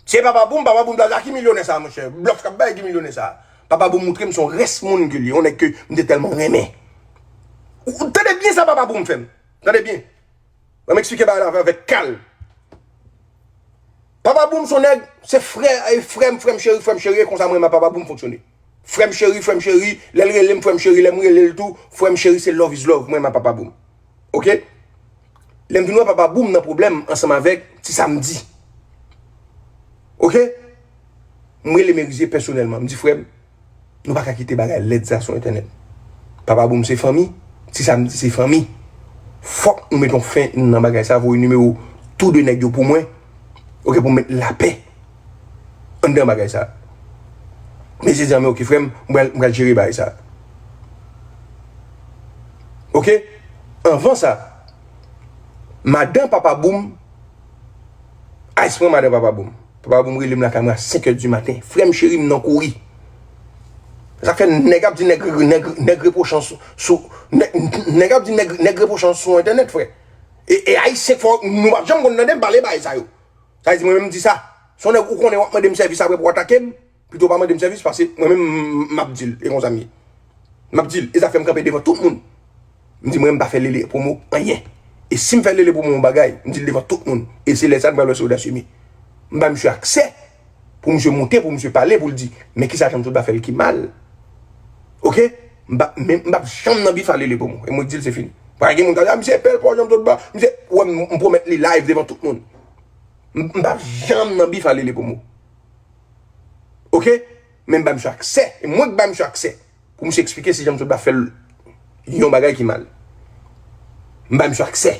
Se Papa Boom, Papa Boom ta di, a ki milyonè sa, monchè? Blòf k ap bay, ki milyonè sa? Papa Boom moutre m se yon rès moun ke l ye, yon nèg ke m te tèlman renmen. Ou, ou tande byen sa Papa Boom fè m. Tande byen. Ban m eksplike bagay la avèk kalm. Papa Boom se yon nèg, se frè, e frè m, frè m cheri, frè m cheri, e konsa mwen menm ak Papa Boom fonksyone. Frè m cheri, frè m cheri, lè l rele m frè m cheri, lè m rele l tou, frè m cheri, se love is love, mwen menm ak Papa Boom. Oke? Lè m vin wè Papa Boom nan pwoblèm ansanm avèk Ti Samdi. Oke? M rele Merize pèsonèlman, m di, frè m, nou pa ka kite bagay lèd sa sou entènèt. Papa Boom se fanmi, Ti Samdi se fanmi. Fòk nou met yon fen nan bagay sa, voye nimewo tou de nèg yo pou mwen. Oke, pou m met lapè anndan bagay sa. Mesye di, a, men oke, frè m, m pral, m pral jere bagay sa. Oke? Anvan sa, madan Papa Boom, a, espre madan Papa Boom. Papa Boom rele m lakay mwen a senk è di maten. Frè m cheri, m nan kouri. Sa k fè nèg ap di nèg, nèg, nèg repwochan sou, sou nèg, nèg ap di nèg, nèg repwochan sou entènèt, frè. E, e Ayisyen fò, nou p ap janm konn tande m pale bagay sa yo. Sa vle di mwen menm m di sa. Se yon nèg ou konnen w ap mande m sèvis apre pou w atake m. Pito w pa mande m sèvis, paske mwen menm m, m ap di l, e konsa m ye. M ap di l, e sa fè m kanpe devan tout moun. M di mwen menm m pa fè Lele Promo anyen. E si m fè Lele Promo yon bagay, m di l devan tout moun. E se lè sa a nou pral wè si odasye m ye. M ba misye aksè pou misye monte, pou misye pale, pou l di, men kisa Janm Sotba fè l ki mal. Oke? M pa, men m p ap janm nan bif a Lele Promo. E mwen k di l se fini. Pa gen moun k ap di, a, misye pè l pa Janm Sotba. Misye, ou wè m, m pwomèt li live devan tout moun. M, m p ap janm nan bif a Lele Promo. Oke? Men m ba misye aksè. E mwen k ba misye aksè. Pou misye eksplike si Janm Sotba fè l yon bagay ki mal. M ba misye aksè.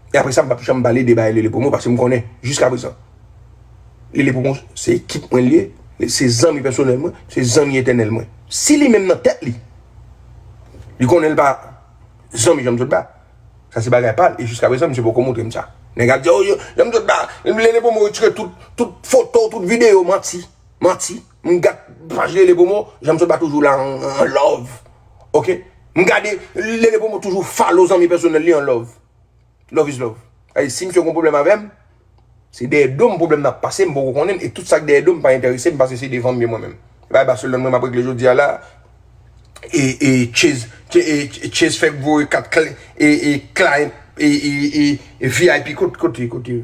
E apre sa, m p ap janm pale de bagay Lele Promo, paske m konnen, jiska prezan, Lele Promo se ekip mwen li ye, se zanmi pèsonèl mwen, se zanmi etènèl mwen. Si li menm nan tèt li, li konnen l pa zanmi Janm Sot Ba, sa se bagay pa l, e jiska prezan, misye poko montre m sa. Nèg ap di, "Oh, yo, Janm Sot Ba, Lele Promo retire tout, tout foto, tout videyo," manti, manti. M gad paj Lele Promo, Janm Sot Ba toujou la an, an love. Oke? M gade Lele Promo toujou follow zanmi pèsonèl li an love. Love is love. Ay, si misye gon pwoblèm avè m, se dèyè do m pwoblèm nan ap pase, m poko konnen l, e tout sa k dèyè do m pa enterese m, paske se devan m ye mwen menm. E bay Barcelone mwen m ap regle jodi a la, e, e Chase, Ch-, e, Ch-, Chase fèk voye kat cl-, e, e client, e, e, e, e V I P kot-, kote, kote,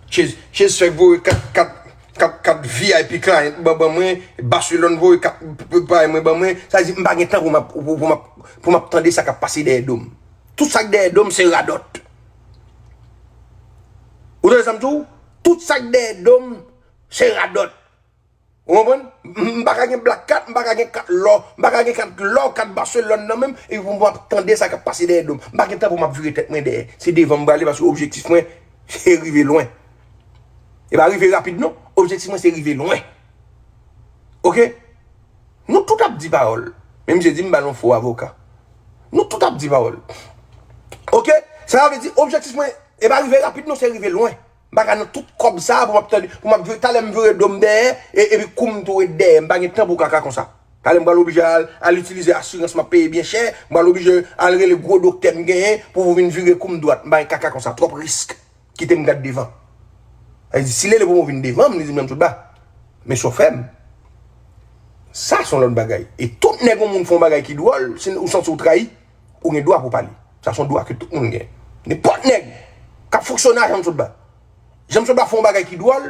Chase, Chase fèk voye kat, kat, kat, kat V I P client ban, ban mwen, Barcelone voye kat p-, p-, bay mwen, ban mwen, sa vle di m pa gen tan pou m ap, pou, pou m ap, pou m ap tande sa k ap pase dèyè do m. Tout sa k dèyè do m se radòt. Ou tande sa m di w? Tout sa k dèyè do m se radòt. Ou konprann? M, m pa ka gen black kat, m pa ka gen kat lò, m pa ka gen kat lò, kat Barcelone nan men m, epi pou m ap tande sa k ap pase dèyè do m. M pa gen tan pou m ap vire tèt mwen dèyè. Se devan m prale paske objektif mwen se rive lwen. E pa rive rapid non. Objektif mwen se rive lwen. Oke? Nou tout ap di pawòl. Men misye di m ba l yon fo avoka. Nou tout ap di pawòl. Oke? Sa vle di objektif mwen, e pa rive rapid non, se rive lwen. M pa ka nan tout kòb sa pou m ap tande, pou m ap vire, talè m vire do m dèyè, e, epi kou m tou ret dèyè. M pa gen tan pou kaka konsa. Talè m pral oblije al, al itilize asirans m ap peye byen chè, m pral oblije al rele gwo doktè m genyen pou, pou vin vire kou m dwat. M pa gen kaka konsa, twòp risk. Kite m gad devan. Sa vle di, si Lele Promo vin devan m, li di m Janm Sot Ba, men sa w fè m, sa se yon lòt bagay. E tout nèg yon moun fè yon bagay ki dwòl, si ou santi w trayi, ou gen dwa pou pale. Sa se yon dwa ke tout moun gen. Nenpòt nèg k ap fonksyone a Janm Sot Ba. Janm Sot Ba fè yon bagay ki dwòl,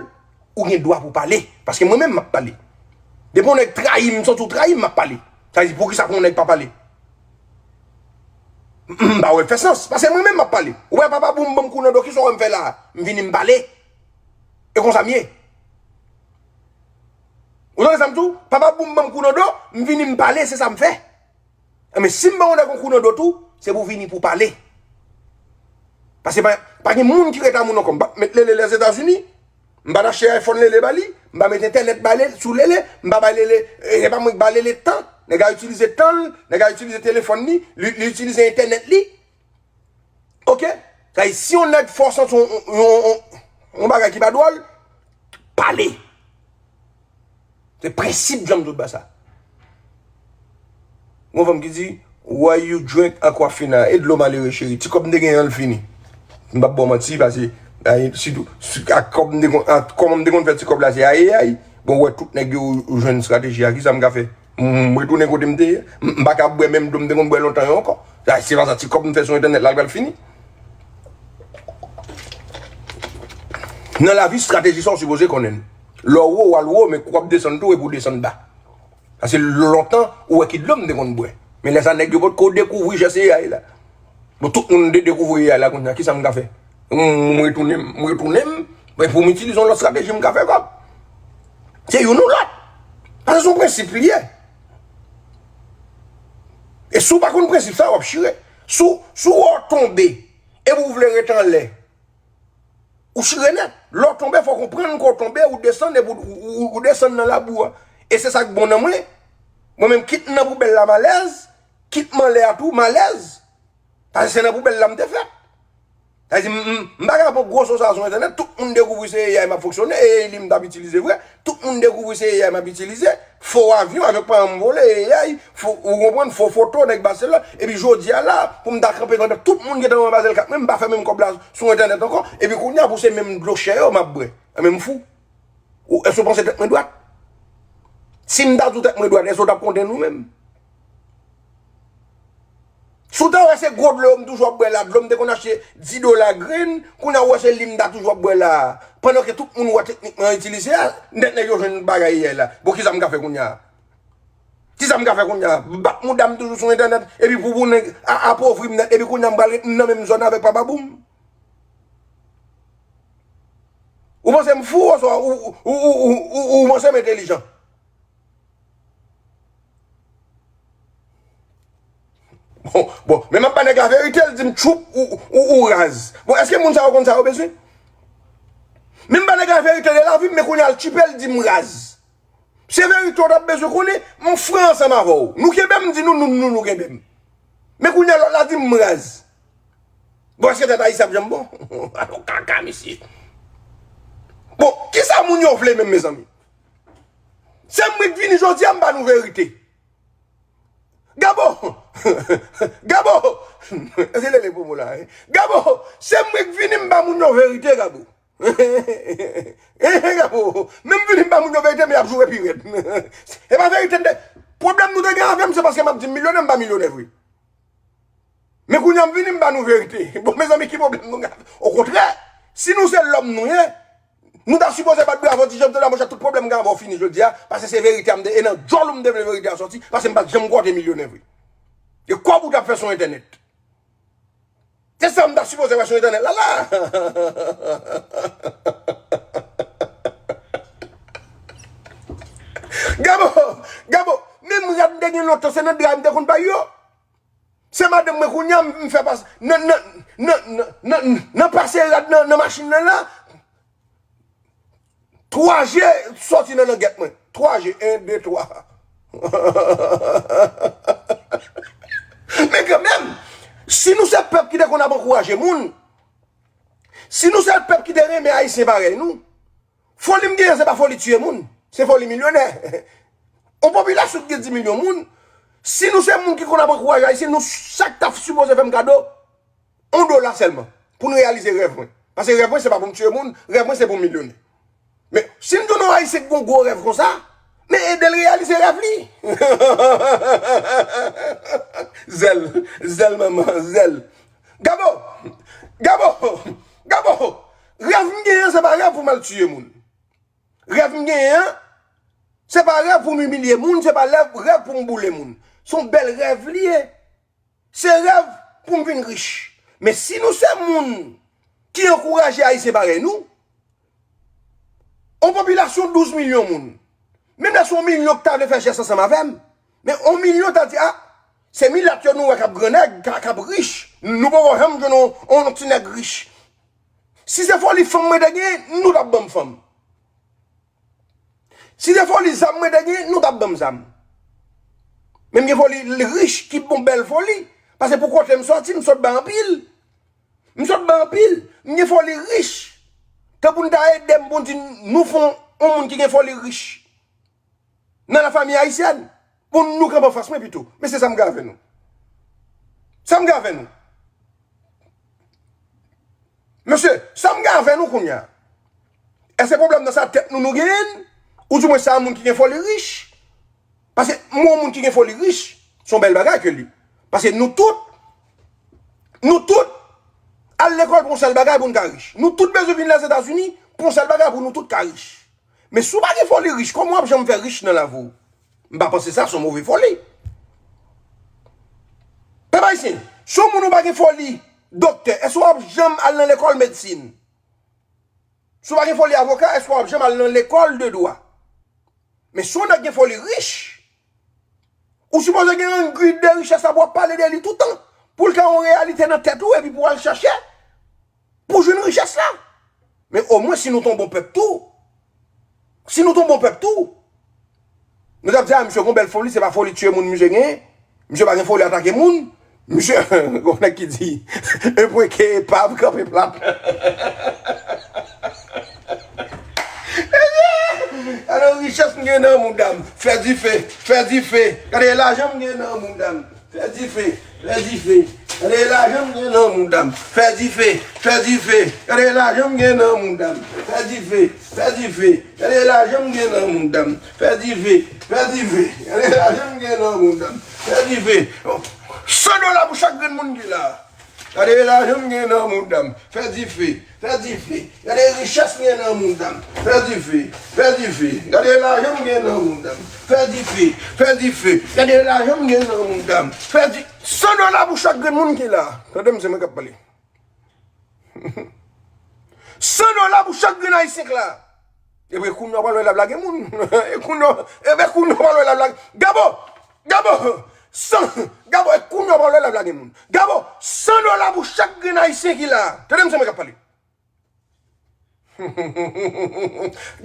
ou gen dwa pou pale. Paske mwen menm, m ap pale. Depi yon nèg trayi m, m santi w trayi m, m ap pale. Sa vle di, poukisa pou yon nèg pa pale? M, m pa wè l fè sans. Paske mwen menm, m ap pale. Ou wè papa boum ban m kou nan do, kisa w wè m fè la a? M vini, m pale. E konsa m ye. Ou tande sa m di w? Papa boum ban m kou nan do, m vini, m pale, se sa m fè. Enben, si m ban yon nèg yon kou nan do tou, se pou vini pou pale. Paske pa, pa gen moun ki ret a moun ankò. M pa met Lele Lèzetazini, m pa t achte iPhone Lele ba li, m pa met entènèt ba Lele, sou Lele, m pa bay Lele, e, se pa mwen ki ba Lele tan. Nèg la itilize tan l, nèg la itilize telefòn li, li, li itilize entènèt li. Oke? Sa vle di, si yon nèg fè w santi yon, yon, yon, yon bagay ki pa dwòl, pale. Se prensip Janm Sot Ba sa. Gon fanm ki di, "Why you drink Aquafina?" E dlo malere cheri. Ti kòb m te genyen an, l fini. M p ap ba w manti, paske, ay, sitou, si, ak kòb m te konn, ak kòman m te konn fè ti kòb la, se ayeyay. Bon, w wè tout nèg yo, ou jwenn estrateji a, kisa m ka fè? M, m retounen kote m te ye. M, m pa ka bwè menm dlo m te konn bwè lontan yo ankò. Sa, se pa sa, ti kòb m fè sou entènèt la, l pral fini. Nan lavi, estrateji sa w sipoze konnen l. Lè w wo, w al wo, men kou w ap desann tou, epi w desann ba. Paske lontan, ou wè ki dlo m te konn bwè. Men lè sa nèg yo potko dekouvri jan se A I la. Bon, tout moun de-, dekouvri A I la kounye a, kisa m ka fè? M, m retounen, m retounen, m, men pou m itilize yon lòt estrateji, m ka fè kòb. Se youn ou lòt. Paske se yon prensip li ye. E si w pa konn prensip sa, w ap chire. Si w, si w wè w tonbe, epi w vle ret anlè, ou chire nèt. Lè w tonbe, fò w konprann ke w tonbe, ou desann, epi w, ou, ou desann nan labou a. E se sa k bon nan mwen. Mwen menm, kit m nan poubèl la, m alèz, kit m anlè a tou, m alèz. Paske se nan poubèl la m te fèt. Sa vle di, m, m, m pa ka pran gwo so sa sou entènèt, tout moun dekouvri se A I m ap fonksyone, e li m t ap itilize vre, tout moun dekouvri se A I m ap itilize, fo avyon avèk paran m vole, A I, fo, ou konprann, fo foto, nèg Baselòn, epi jodi a la, pou m ta kanpe pandan tout moun gentan wè Bazel kat mwen, m pa fè menm kòb la sou entènèt ankò, epi kounye a pou se menm dlo chè yo m ap bwè. Enben m fou. Ou, èske w panse tèt mwen dwat? Si m ta di w tèt mwen dwat, èske w t ap konnen nou menm? Si w ta wè se gwo dlo yo m toujou ap bwè la, dlo m te konn achte dis dola grenn, kounye a w wè se li m ta toujou ap bwè la. Pandan ke tout moun wè teknik mwen itilize a, nèt nèg yo jwenn bagay yè la. Bon, kisa m ka fè kounye a? Kisa m ka fè kounye a? Bat mouda m toujou sou entènèt, epi pou, pou nèg a-, apovri m nèt, epi kounye a m pral ret m nan menm zòn avèk papa boum. Ou panse m fou, oswa ou, ou, ou panse m entèlijan? Bon, bon, men m ap ba nèg Nèg la verite, l di m tchoup, ou, ou, ou raz. Bon, èske moun sa yo konn sa yo bezwen? Men m ba nèg la verite de lavi m, men kounye a l tchipe, l di m raz. Se verite w t ap bezwen konnen, m fran ansanm avè w. Nou kenbe m, m di nou, nou, nou, nou kenbe m. Men kounye a lòt la di m raz. Bon, èske tèt Ayisyen ap janm bon? Alò kaka, mesye. Bon, kisa moun yo vle menm, mezanmi? Se mwen k vini jodi a, m ba nou verite. Gabo! Gabo! Se lele pou mwen la, wi. Gabo! Se mwen k vini, m ba moun yo verite, Gabo. Gabo! Men m vini, m ba moun yo verite, men y ap joure pi rèd. E pa verite, m te, pwoblèm nou te gen avè m, se paske m ap di m milyonè, m pa milyonè vre. Men kounye a m vini, m ba nou verite. Bon, mezanmi, ki pwoblèm nou gen? Okontrè, si nou se lòm nou ye, nou ta sipoze bat bravo ti jan m te la, monchè, tout pwoblèm m gen avè w fini jodi a, paske se verite a m te, e nan djòl ou m te vle verite a sòti, paske m pa t janm kwè w te milyonè vre. E kòb ou t ap fè sou entènèt. Se sa m ta sipoze wè sou entènèt la, la. Gabo, Gabo, menm rad m te gen lontan, se nan dra m te konn bay yo. Se madanm mwen kounye a m fè pase nan, nan, nan, nan, nan, nan pase rad nan, nan machin nan la. Twa je sòti nan langèt mwen. Twa je, en, de, twa. Men kanmenm, si nou se pèp ki te konn ap ankouraje moun, si nou se pèp ki te renmen Ayisyen parèy nou, foli m genyen se pa foli tiye moun, se foli milyonè. On popilasyon ki gen dis milyon moun, si nou se moun ki konn ap ankouraje Ayisyen, nou sa k ta sipoze fè m kado yon dola sèlman pou n reyalize rèv mwen. Paske rèv mwen se pa pou m tiye moun, rèv mwen se pou m milyonè. Men si n jwenn yon Ayisyen ki gen yon gwo rèv konsa, men ede l reyalize rèv li. Zèl, zèl manman, zèl. Gabo, Gabo, Gabo, rèv m genyen an, se pa rèv pou m al tiye moun. Rèv m genyen an, se pa rèv pou m imilye moun, se pa rèv, rèv pou m boule moun. Se yon bèl rèv li ye. Se rèv pou m vin rich. Men si nou se moun ki ankouraje Ayisyen parèy nou, yon popilasyon douz milyon moun, menm lè se yon milyon ki ta vle fè jès ansanm avè m, men yon milyon ta di, a, se milat yo nou wè k ap grannèg, k ap, k ap rich, nou poko janm jwenn yon, yon ti nèg rich. Si se foli fanm mwen te gen, nou t ap ban m fanm. Si se foli zam mwen te gen, nou t ap ban m zam. Men m gen foli rich ki bon bèl foli. Paske pou kote m sòti, m sot bay anpil. M sot bay anpil. M gen foli rich. Tanpou n ta ede m pou n di nou fè yon moun ki gen foli rich nan la famille haïtienne. Bon, nou kanpe anfas mwen pito. Men se sa m gen avè nou. Sa m gen avè nou. Mesye, sa m gen avè nou kounye a? Èske pwoblèm nan sa tèt nou nou genyen l? Oudimwen sa moun ki gen foli rich? Paske m wè yon moun ki gen foli rich, se yon bèl bagay ke li. Paske nou tout, nou tout al lekòl pou yon sèl bagay pou n ka rich. Nou tout bezwen vin Lèzetazini pou yon sèl bagay pou nou tout ka rich. Men si w pa gen foli rich, kòman w ap janm fè rich nan lavi w? M pa panse sa se yon move foli. Pèp ayisyen, si yon moun ou pa gen foli doktè, èske w ap janm al nan lekòl medsin? Si w pa gen foli avoka, èske w ap janm al nan lekòl de dwa? Men si yon nèg gen foli rich, ou sipoze gen yon grid de richès la pou w ap pale de li toutan, pou l ka yon reyalite nan tèt ou epi pou w al chèche pou jwenn richès la. Men omwen si nou t on bon pèp tou, si nou t on bon pèp tou, nou t ap di, a, misye gon bèl foli, se pa foli tiye moun misye genyen, misye pa gen foli atake moun, misye, gon nèg ki di, e pwen ke epav kanpe plat. Gade richès m gen nan mouda m, fè dife, fè dife, gade lajan m gen nan mouda m. Fè dife, fè dife. Gade lajan m gen nan mouda m. Fè dife, fè dife. Gade lajan m gen nan mouda m. Fè dife, fè dife. Gade lajan m gen nan mouda m. Fè dife, fè dife. Gade lajan m gen nan mouda m. Fè dife. San dola pou chak grenn moun ki la. Gade lajan m gen nan mouda m. Fè dife. Fè dife. Gade richès m gen nan mouda m. Fè dife. Fè dife. Gade lajan m gen nan mouda m. Fè dife. Fè dife. Gade lajan m gen nan mouda m. Fè di-, san dola pou chak grenn moun ki la. Tande m, se mwen k ap pale. San dola pou chak grenn ayisyen k la. Epi kounye a w pral wè l ap lage moun. E kounye a, epi kounye a w pral wè l ap lage. Gabo! Gabo! San, Gabo, e kounye a w pa wè live la gen moun. Gabo, san dola pou chak grenn ayisyen ki la. Tande m, se mwen k ap pale.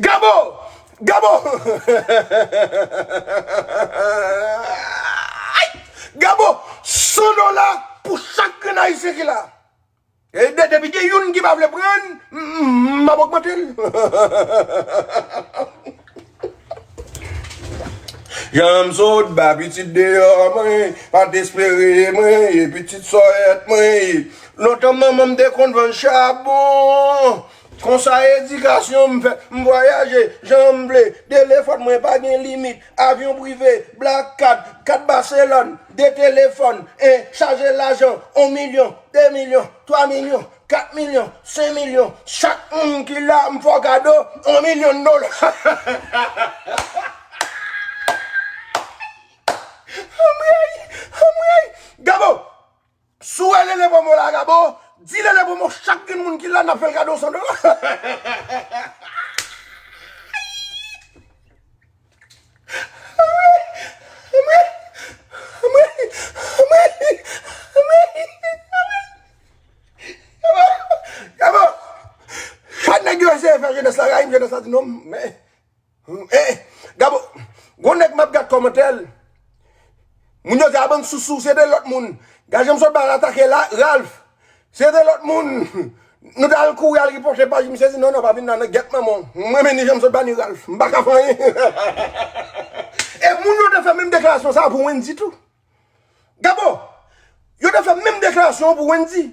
Gabo! Gabo! Ay! Gabo! San dola pou chak grenn ayisyen ki la. E de, depi gen youn ki pa vle pran, m, m, m ap ogmante l. Janm sot ba pitit deyò mwen, pa t espere mwen, e pitit sòyèt mwen. Lontan manman m te konn vann chabon. Konsa edikasyon m fè, m vwayaje jan m vle. Telefòn mwen pa gen limit. Avyon prive, Black Cat, kat Baselòn, de telefòn, en, chaje lajan, on milyon, de milyon, twa milyon, kat milyon, senk milyon. Chak moun ki la, m fè w kado on milyon dola. Anmwey, anmwey. Gabo, si w wè Lele Pwomo la, Gabo, di Lele Pwomo chak grenn moun ki la, n ap fè l kado san dola. Anmwey, anmwey, anmwey, anmwey, anmwey, anmwey. Gabo, Gabo. Chak nèg yo eseye fè jenès la rayi m, jenès la di non, men, eh, Gabo, gon nèg m ap gad kòmantè l. Moun yo di a bann sousou, se de lòt moun. Gad jan m sot ba l atake la, Ralph. Se de lòt moun. Nou t al kouri al ripòte paj misye di non, non, pa vin la, non, gèt manman w. Mwen menm ni jan m sot ba ni Ralph. M pa ka fè anyen. E moun yo te fè menm deklarasyon sa a pou Wendy tou. Gabo, yo te fè menm deklarasyon an pou Wendy.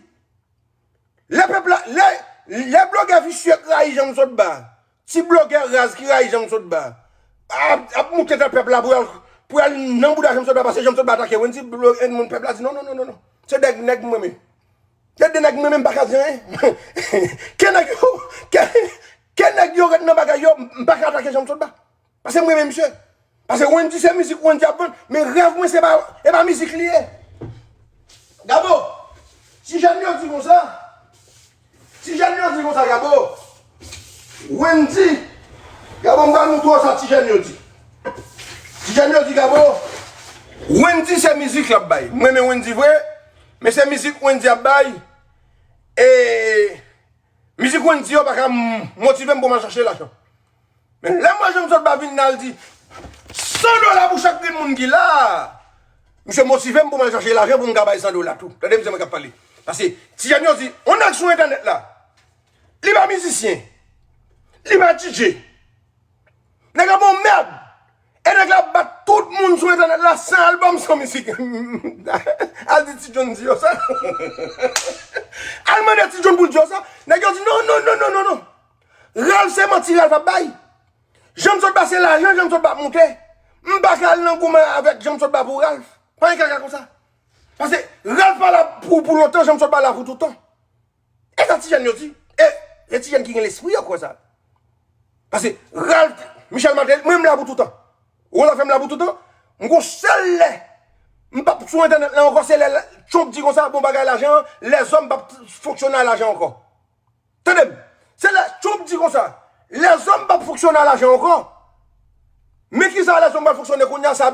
Lè pèp la, lè, lè blogè visye k rayi jan m sot ba, ti blogè raz ki rayi jan m sot ba, ap, ap moute tèt pèp la pou y al, pou y al nan bouda jan m sot ba, paske jan m sot ba atake Wendy, blogè, moun pèp la di non, non, non, non, non. Se de nèg mwen menm. Se de nèg mwen menm m pa ka di anyen. Ke nèg yo, ke, ke nèg yo ret nan bagay yo, m pa ka atake jan m sot ba. Paske m renmen misye. Paske Wendy se mizik Wendy ap vann, men rèv mwen se pa, e pa mizik li ye. Gabo, ti jèn yo di konsa. Ti jèn yo di konsa, Gabo. Wendy. Gabo, m pral montre w sa ti jèn yo di. Ti jèn yo di, Gabo, Wendy se mizik l ap bay. M renmen Wendy vre, men se mizik Wendy ap bay. E mizik Wendy yo pa ka m-, motive m pou m al chache lajan. Men lè m wè jan m sot ba vin la, l di san dola pou chak grenn moun ki la. Misye motive m pou m al chache lajan pou m ka bay san dola tou. Tande misye mwen k ap pale. Paske ti jèn yo di, on nèg sou entènèt la, li pa mizisyen, li pa D J. Nèg la bon mèd. E nèg la bat tout moun sou entènèt la san albòm, san mizik. Al di Ti John di yo sa. Al mande Ti John pou l di yo sa. Nèg yo di non, non, non, non, non, non. Ralph se manti Ralph ap bay. Jan m sot ba se lajan, jan m sot ba ap moute. M pa ka al nan goumen avèk jan m sot ba pou Ralph. Pa gen kaka konsa. Paske Ralph pa la pou, pou lontan, jan m sot ba la pou toutan. E sa ti jèn yo di. E, e ti jèn ki gen lespri yo kwè sa. Paske Ralph, Michel Martelly, mwen m la pou toutan. Rosa fè m la pou toutan. M gon sèl lè m p ap sou entènèt la ankò, se lè Trump di konsa, bon bagay lajan, lèzòm p ap fonksyone a lajan ankò. Tande m. Se lè Trump di konsa, lèzòm p ap fonksyone a lajan ankò. Men kisa lèzòm pral fonksyone kounye a, sa